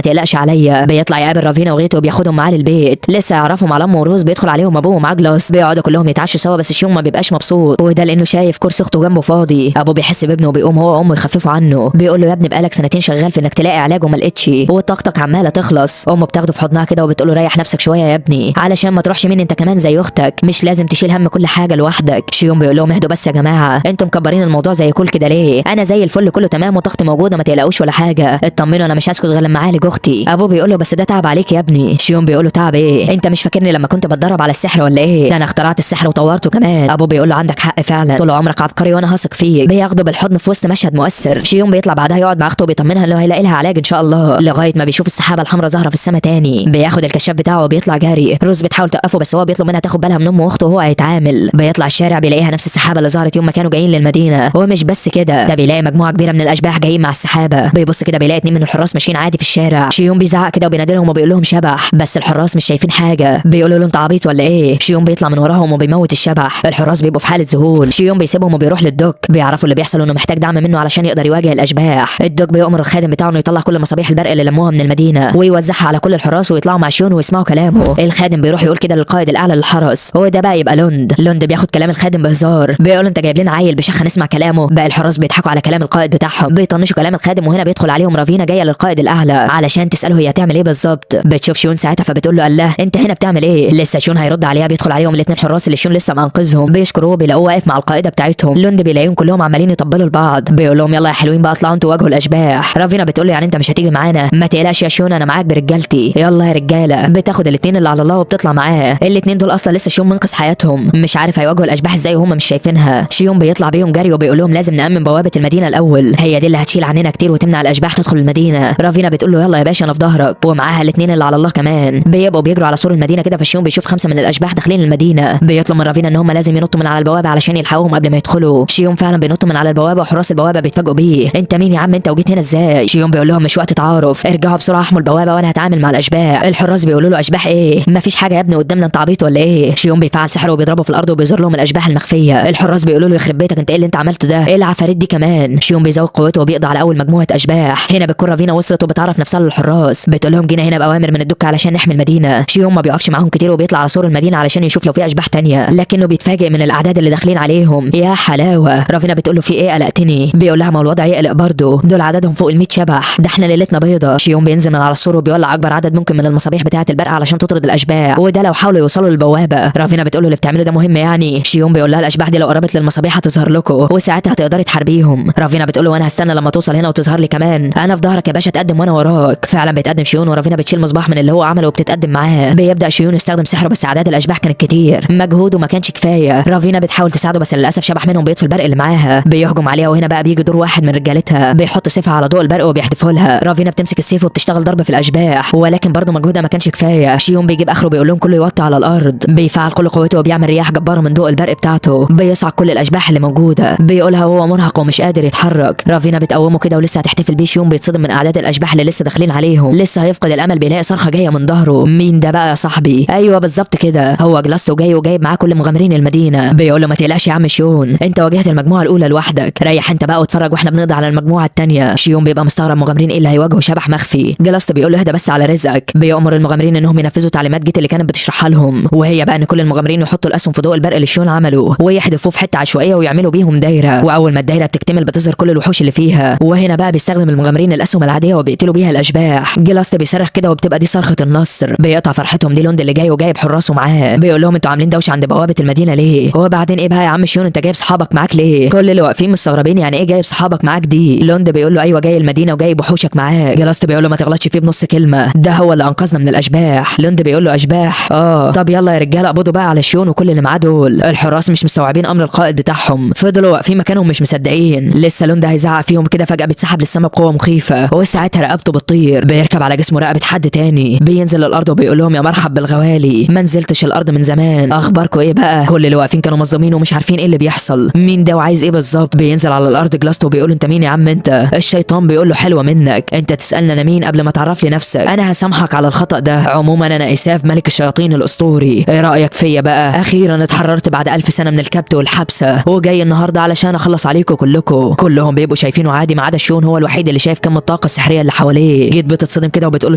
Speaker 3: تقلقش عليا. بيطلع يقابل رافينا وغيته وبياخدهم معاه للبيت، لسه يعرفهم على امه وروز. بيدخل عليهم ابوه ومعاه جلاس، بيقعدوا كلهم يتعشوا سوا، بس شيون ما بيبقاش مبسوط، وده لانه شايف كرسي اخته جنبه فاضي. ابوه بيحس بابنه وبيقوم هو وامه يخففوا عنه، بيقول له يا ابني بقالك سنتين شغال في انك تلاقي علاج وما لقيتش، وطاقتك عماله تخلص. امه بتاخده في حضنها كده وبتقول له ريح نفسك شوية يا ابني علشان ما تروحش مني انت كمان زي اختك، مش لازم تشيل هم كل حاجة لوحدك. شيون بيقول لهم اهدوا بس يا جماعة، انتم مكبرين الموضوع زي كل كده ليه؟ انا زي الفل كله تمام وطاقتي موجودة، ما تقلقوش ولا حاجة، اطمنوا انا مش هسكت غير لما اعالج اختي. ابوه بيقول له بس ده تعب عليك يا ابني. شيون بيقول له تعب ايه؟ انت مش فاكرني لما كنت بتدرب على السحر ولا ايه؟ ده انا اخترعت السحر وطورته كمان. ابوه بيقول له عندك حق فعلا، طول عمرك عبقري وانا هثق فيك. بياخده بالحضن في وسط مشهد مؤثر. شيون بيطلع بعدها يقعد مع اخته وبيطمنها انه هيلاقي لها علاج ان شاء الله، لغاية ما بيشوف السحابة الحمراء ظاهره في السماء تاني. بياخد الكشاف بتاعه وبيطلع جري. روز بتحاول توقفه بس هو بيطلب منها تاخد بالها من امه واخته وهو هيتعامل. بيطلع الشارع بيلاقيها نفس السحابة اللي ظهرت يوم ما كانوا جايين للمدينة، ومش بس كده، ده بيلاقي مجموعة كبيرة من الاشباح جايين مع السحابة. بيبص كده بيلاقي اتنين من الحراس ماشيين عادي في الشارع. شيون بيزعق كده وبينادلهم وبيقول لهم شبح، بس الحراس مش شايفين حاجة، بيقولوا له انت عبيط ولا ايه؟ شيون بيطلع من وراهم وبيموت الشبح. الحراس بيبقوا في حاله ذهول. شيون بيسيبهم وبيروح للدوك، بيعرفوا اللي بيحصل انه محتاج دعم منه علشان يقدر يواجه الاشباح. الدوك بيؤمر الخادم بتاعه انه يطلع كل مصابيح البرق اللي لموها من المدينة ويوزعها على كل الحراس ويطلعوا مع شيون ويسمعوا كلامه. الخادم بيروح يقول كده للقائد الاعلى للحرس، هو ده بقى يبقى لوند. لوند بياخد كلام الخادم بهزار، بيقول انت جايب لنا عيل بشخ نسمع كلامه. بقى الحراس بيضحكوا على كلام القائد بتاعهم، بيطنشوا كلام الخادم. وهنا بيدخل عليهم رافينا جاية للقائد الاعلى علشان تساله هي هتعمل ايه بالظبط. بتشوف شيون ساعتها فبتقول له الله انت هنا بتعمل ايه؟ لسه شيون هيرد عليها بيدخل عليهم الاثنين حراس اللي شيون لسه منقذهم، بيشكروه بيلاقوه واقف مع القائده بتاعتهم. لوند بيلاقيهم كلهم عمالين يطبلوا لبعض، بيقول لهم يلا يا حلوين بقى اطلعوا انتوا واجهوا الاشباح. رافينا بتقول له يعني انت مش هتيجي معانا؟ ما تقلقش يا شيون انا معاك برجالتي، يلا يا رجاله. بتاخد الاثنين اللي على الله وبتطلع معاه. الاثنين دول اصلا لسه شيون منقذ حياتهم، مش عارف هيواجهوا الاشباح ازاي وهم مش شايفينها. شيون بيطلع بيهم جري وبيقول لهم لازم نامن بوابه المدينة الاول، هي دي اللي هتشيل عننا كتير وتمنع الاشباح تدخل المدينة. رافينا بتقول له يلا يا باشا انا في ظهرك، ومعاها الاثنين اللي على الله كمان. بيبقوا بيجروا على سور المدينة كده، فشيون بيشوف 5 من الاشباح داخلين المدينة. بيطلب من رافينا ان هم لازم ينطوا من على البوابة علشان يلحقوهم قبل ما يدخلوا. شيون فعلا بينط من على البوابة وحراس البوابة بيتفاجئوا بيه، انت مين يا عم انت وجيت هنا ازاي؟ شيون بيقول لهم مش وقت تعارف، ارجعوا بسرعة احموا البوابة وانا هتعامل مع الاشباح. الحراس بيقولوا له اشباح ايه؟ مفيش حاجة يا ابني قدامنا، انت عبيط ولا ايه؟ شيون بيفعل سحره وبيضربه في الارض وبيظهر لهم الاشباح المخفيه. الحراس بيقولوا له يخرب بيتك انت ايه اللي انت عملته ده؟ ايه العفاريت دي كمان؟ شيون بيزود قوته وبيقضي على اول مجموعة اشباح. هنا بتكون رافينا وصلت وبتعرف نفسها للحراس، بتقول لهم جينا هنا باوامر من الدك علشان نحمي المدينة. شيون ما بيقفش معاهم كتير وبيطلع على سور المدينة علشان يشوف لو في اشباح تانية، لكنه بيتفاجئ من الاعداد اللي داخلين عليهم. يا حلاوة. رافينا بتقول له في ايه قلقتني؟ بيقول لها ما هو الوضع يقلق برضه، دول عددهم فوق ال 100 شبح، ده احنا ليلتنا بيضة. شيون بينزل من على السور وبيولع اكبر عدد ممكن من المصابيح بتاعه البرق علشان تطرد الاشباح، وده لو حاولوا يوصلوا للبوابه. رافينا بتقول له اللي بتعمله ده مهم يعني؟ شيون بيقول لها الاشباح دي لو قربت للمصابيح هتظهر لكم وساعتها هتقدري تحاربيهم. رافينا بتقول له وانا هستنى لما توصل هنا وتظهر لي كمان، انا في ظهرك يا باشا، تقدم وانا وراك. فعلا بيتقدم شيون ورافينا بتشيل مصباح من اللي هو عمله وبتتقدم معاه. بيبدا شيون يستخدم سحره بس اعداد الاشباح كانت كتير، مجهوده ما كانش كفاية. رافينا بتحاول تساعده بس للاسف شبح منهم بيطفي البرق اللي معاها، بيهجم عليها. وهنا بقى بيجي دور واحد من رجالتها، بيحط سيفها على ضوء البرق وبيحدفه لها. رافينا بتمسك السيف وبتشتغل ضرب في الاشباح، ولكن برضه مجهودها ما كانش كفاية. شيون بيجيب اخره بيقول لهم كله يوطي على الارض. بيفعل كل قوته وبيعمل رياح جبارة من ضوء البرق بتاعته، بيصعق كل الاشباح اللي موجودة. بيقولها وهو مرهق ومش قادر يتحرك. رافينا بتقومه كده ولسه هتحتفل بيه. شيون بيتصدم من اعداد الاشباح اللي لسه داخلين عليهم، لسه هيفقد الامل. بيلاقي صرخة جاية من ظهره. مين ده بقى يا صاحبي؟ ايوه بالظبط كده، هو جلاستو جاي وجايب معاه كل مغامرين المدينة. بيقول له ما تقلقش يا عم شيون، انت واجهت المجموعة الاولى لوحدك، ريح انت بقى واتفرج واحنا بنقضي على المجموعة الثانية. شيون بيبقى مستغرب مغامرين ايه اللي هيواجهوا شبح مخفي. جلاست بيقول له اهدى بس على رزقك. بيأمر المغامرين انهم ينفذوا تعليمات جيت اللي كانت بتشرحها لهم، وهي بقى ان كل المغامرين يحطوا الاسهم في ضوء البرق اللي شيون عمله ويحدفوه في حتة عشوائية ويعملوا بيهم دايرة، واول ما الدايرة بتكتمل بتظهر كل الوحوش اللي فيها. وهنا بقى بيستخدم المغامرين الاسهم العادية وبيقتلوا بيها الاشباح. جلاست بيصرخ كده وبتبقى دي صرخة النصر. بيقطع فرحتهم دي لوند اللي جاي وجايب حراسة معاه. بيقول لهم انتوا عاملين دوشه عند بوابه المدينة ليه؟ وبعدين ايه بقى يا عم شيون انت جايب صحابك معاك ليه؟ كل كل اللي واقفين مستغربين يعني ايه جايب صحابك معاك دي. لوند بيقول له ايوه جاي المدينة وجايب وحوشك معاك. جلاست بيقول له ما تغلطش فيه بنص كلمة، ده هو اللي انقذنا من الاشباح. لوند بيقول له اشباح؟ طب يلا يا رجاله اقبضوا بقى على شيون وكل اللي معاه دول. الحراس مش مستوعبين امر القائد بتاعهم، فضلوا واقفين مكانهم مش مصدقين. لسه لوند هيزعق فيهم كده فجاة بيتسحب للسما بقوة مخيفة، وساعتها رقبته بتطير، بيركب على جسمه رقبة حد تاني، بينزل الارض وبيقول لهم يا مرحب بالغوالي، ما نزلتش الارض من زمان، اخباركم ايه بقى؟ كل اللي واقفين كانوا مصدومين ومش عارفين ايه اللي بيحصل، مين ده وعايز ايه بالظبط. بينزل على الارض جلاستو وبيقول انت مين يا عم انت؟ الشيطان بيقول له حلوة منك، انت تسالني انا مين قبل ما تعرف لي نفسك، انا هسامحك على الخطا ده. عموما انا اساف ملك الشياطين الاسطوري، ايه رايك فيا بقى؟ اخيرا اتحررت بعد 1000 سنة من الكبت والحبسه، وجاي النهارده علشان اخلص عليكم كلكم. كلهم بيبقوا شايفينه عادي ما عدا شيون، هو الوحيد اللي شايف كم الطاقة السحريه اللي حواليه. جيت بتتصدم كده وبتقول له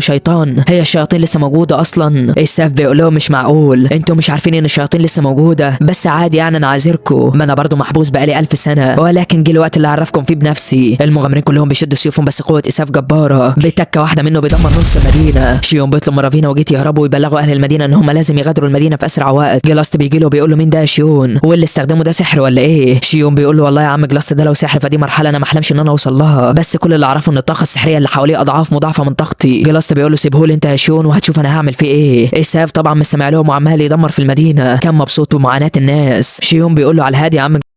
Speaker 3: شيطان؟ هي الشياطين لسه موجودة اصلا؟ اساف بيقول لهم مش معقول، انتوا مش عارفين ان الشياطين لسه موجودة؟ بس عادي يعني انا عاذركم، ما انا برضو محبوس بقالي 1000 سنة، ولكن جه الوقت اللي اعرفكم فيه بنفسي. المغامرين كلهم بيشدوا سيوفهم، بس قوة اساف جبارة، بتكه واحدة منه بيدمر نص المدينة. شيون بيطلب من رافينا وجيت يهربوا ويبلغوا اهل المدينة ان هم لازم يغادروا المدينة في اسرع وقت. جلاست بيجي له بيقول له مين ده يا شيون؟ واللي استخدمه ده سحر ولا ايه؟ شيون بيقول له والله يا عم جلاست ده لو سحر فدي مرحلة انا ما احلمش ان انا اوصل لها، بس كل اللي اعرفه ان الطاقة السحريه اللي حواليه اضعاف مضاعفه من طاقتي. جلاست بيقول له سيبهولي انت يا شيون وهتشوف انا هعمل فيه ايه. اساف طبعا مش سامع لهم وعمال يدمر في المدينة، كان مبسوط بمعاناة الناس. شيون بيقول له على الهادي يا عم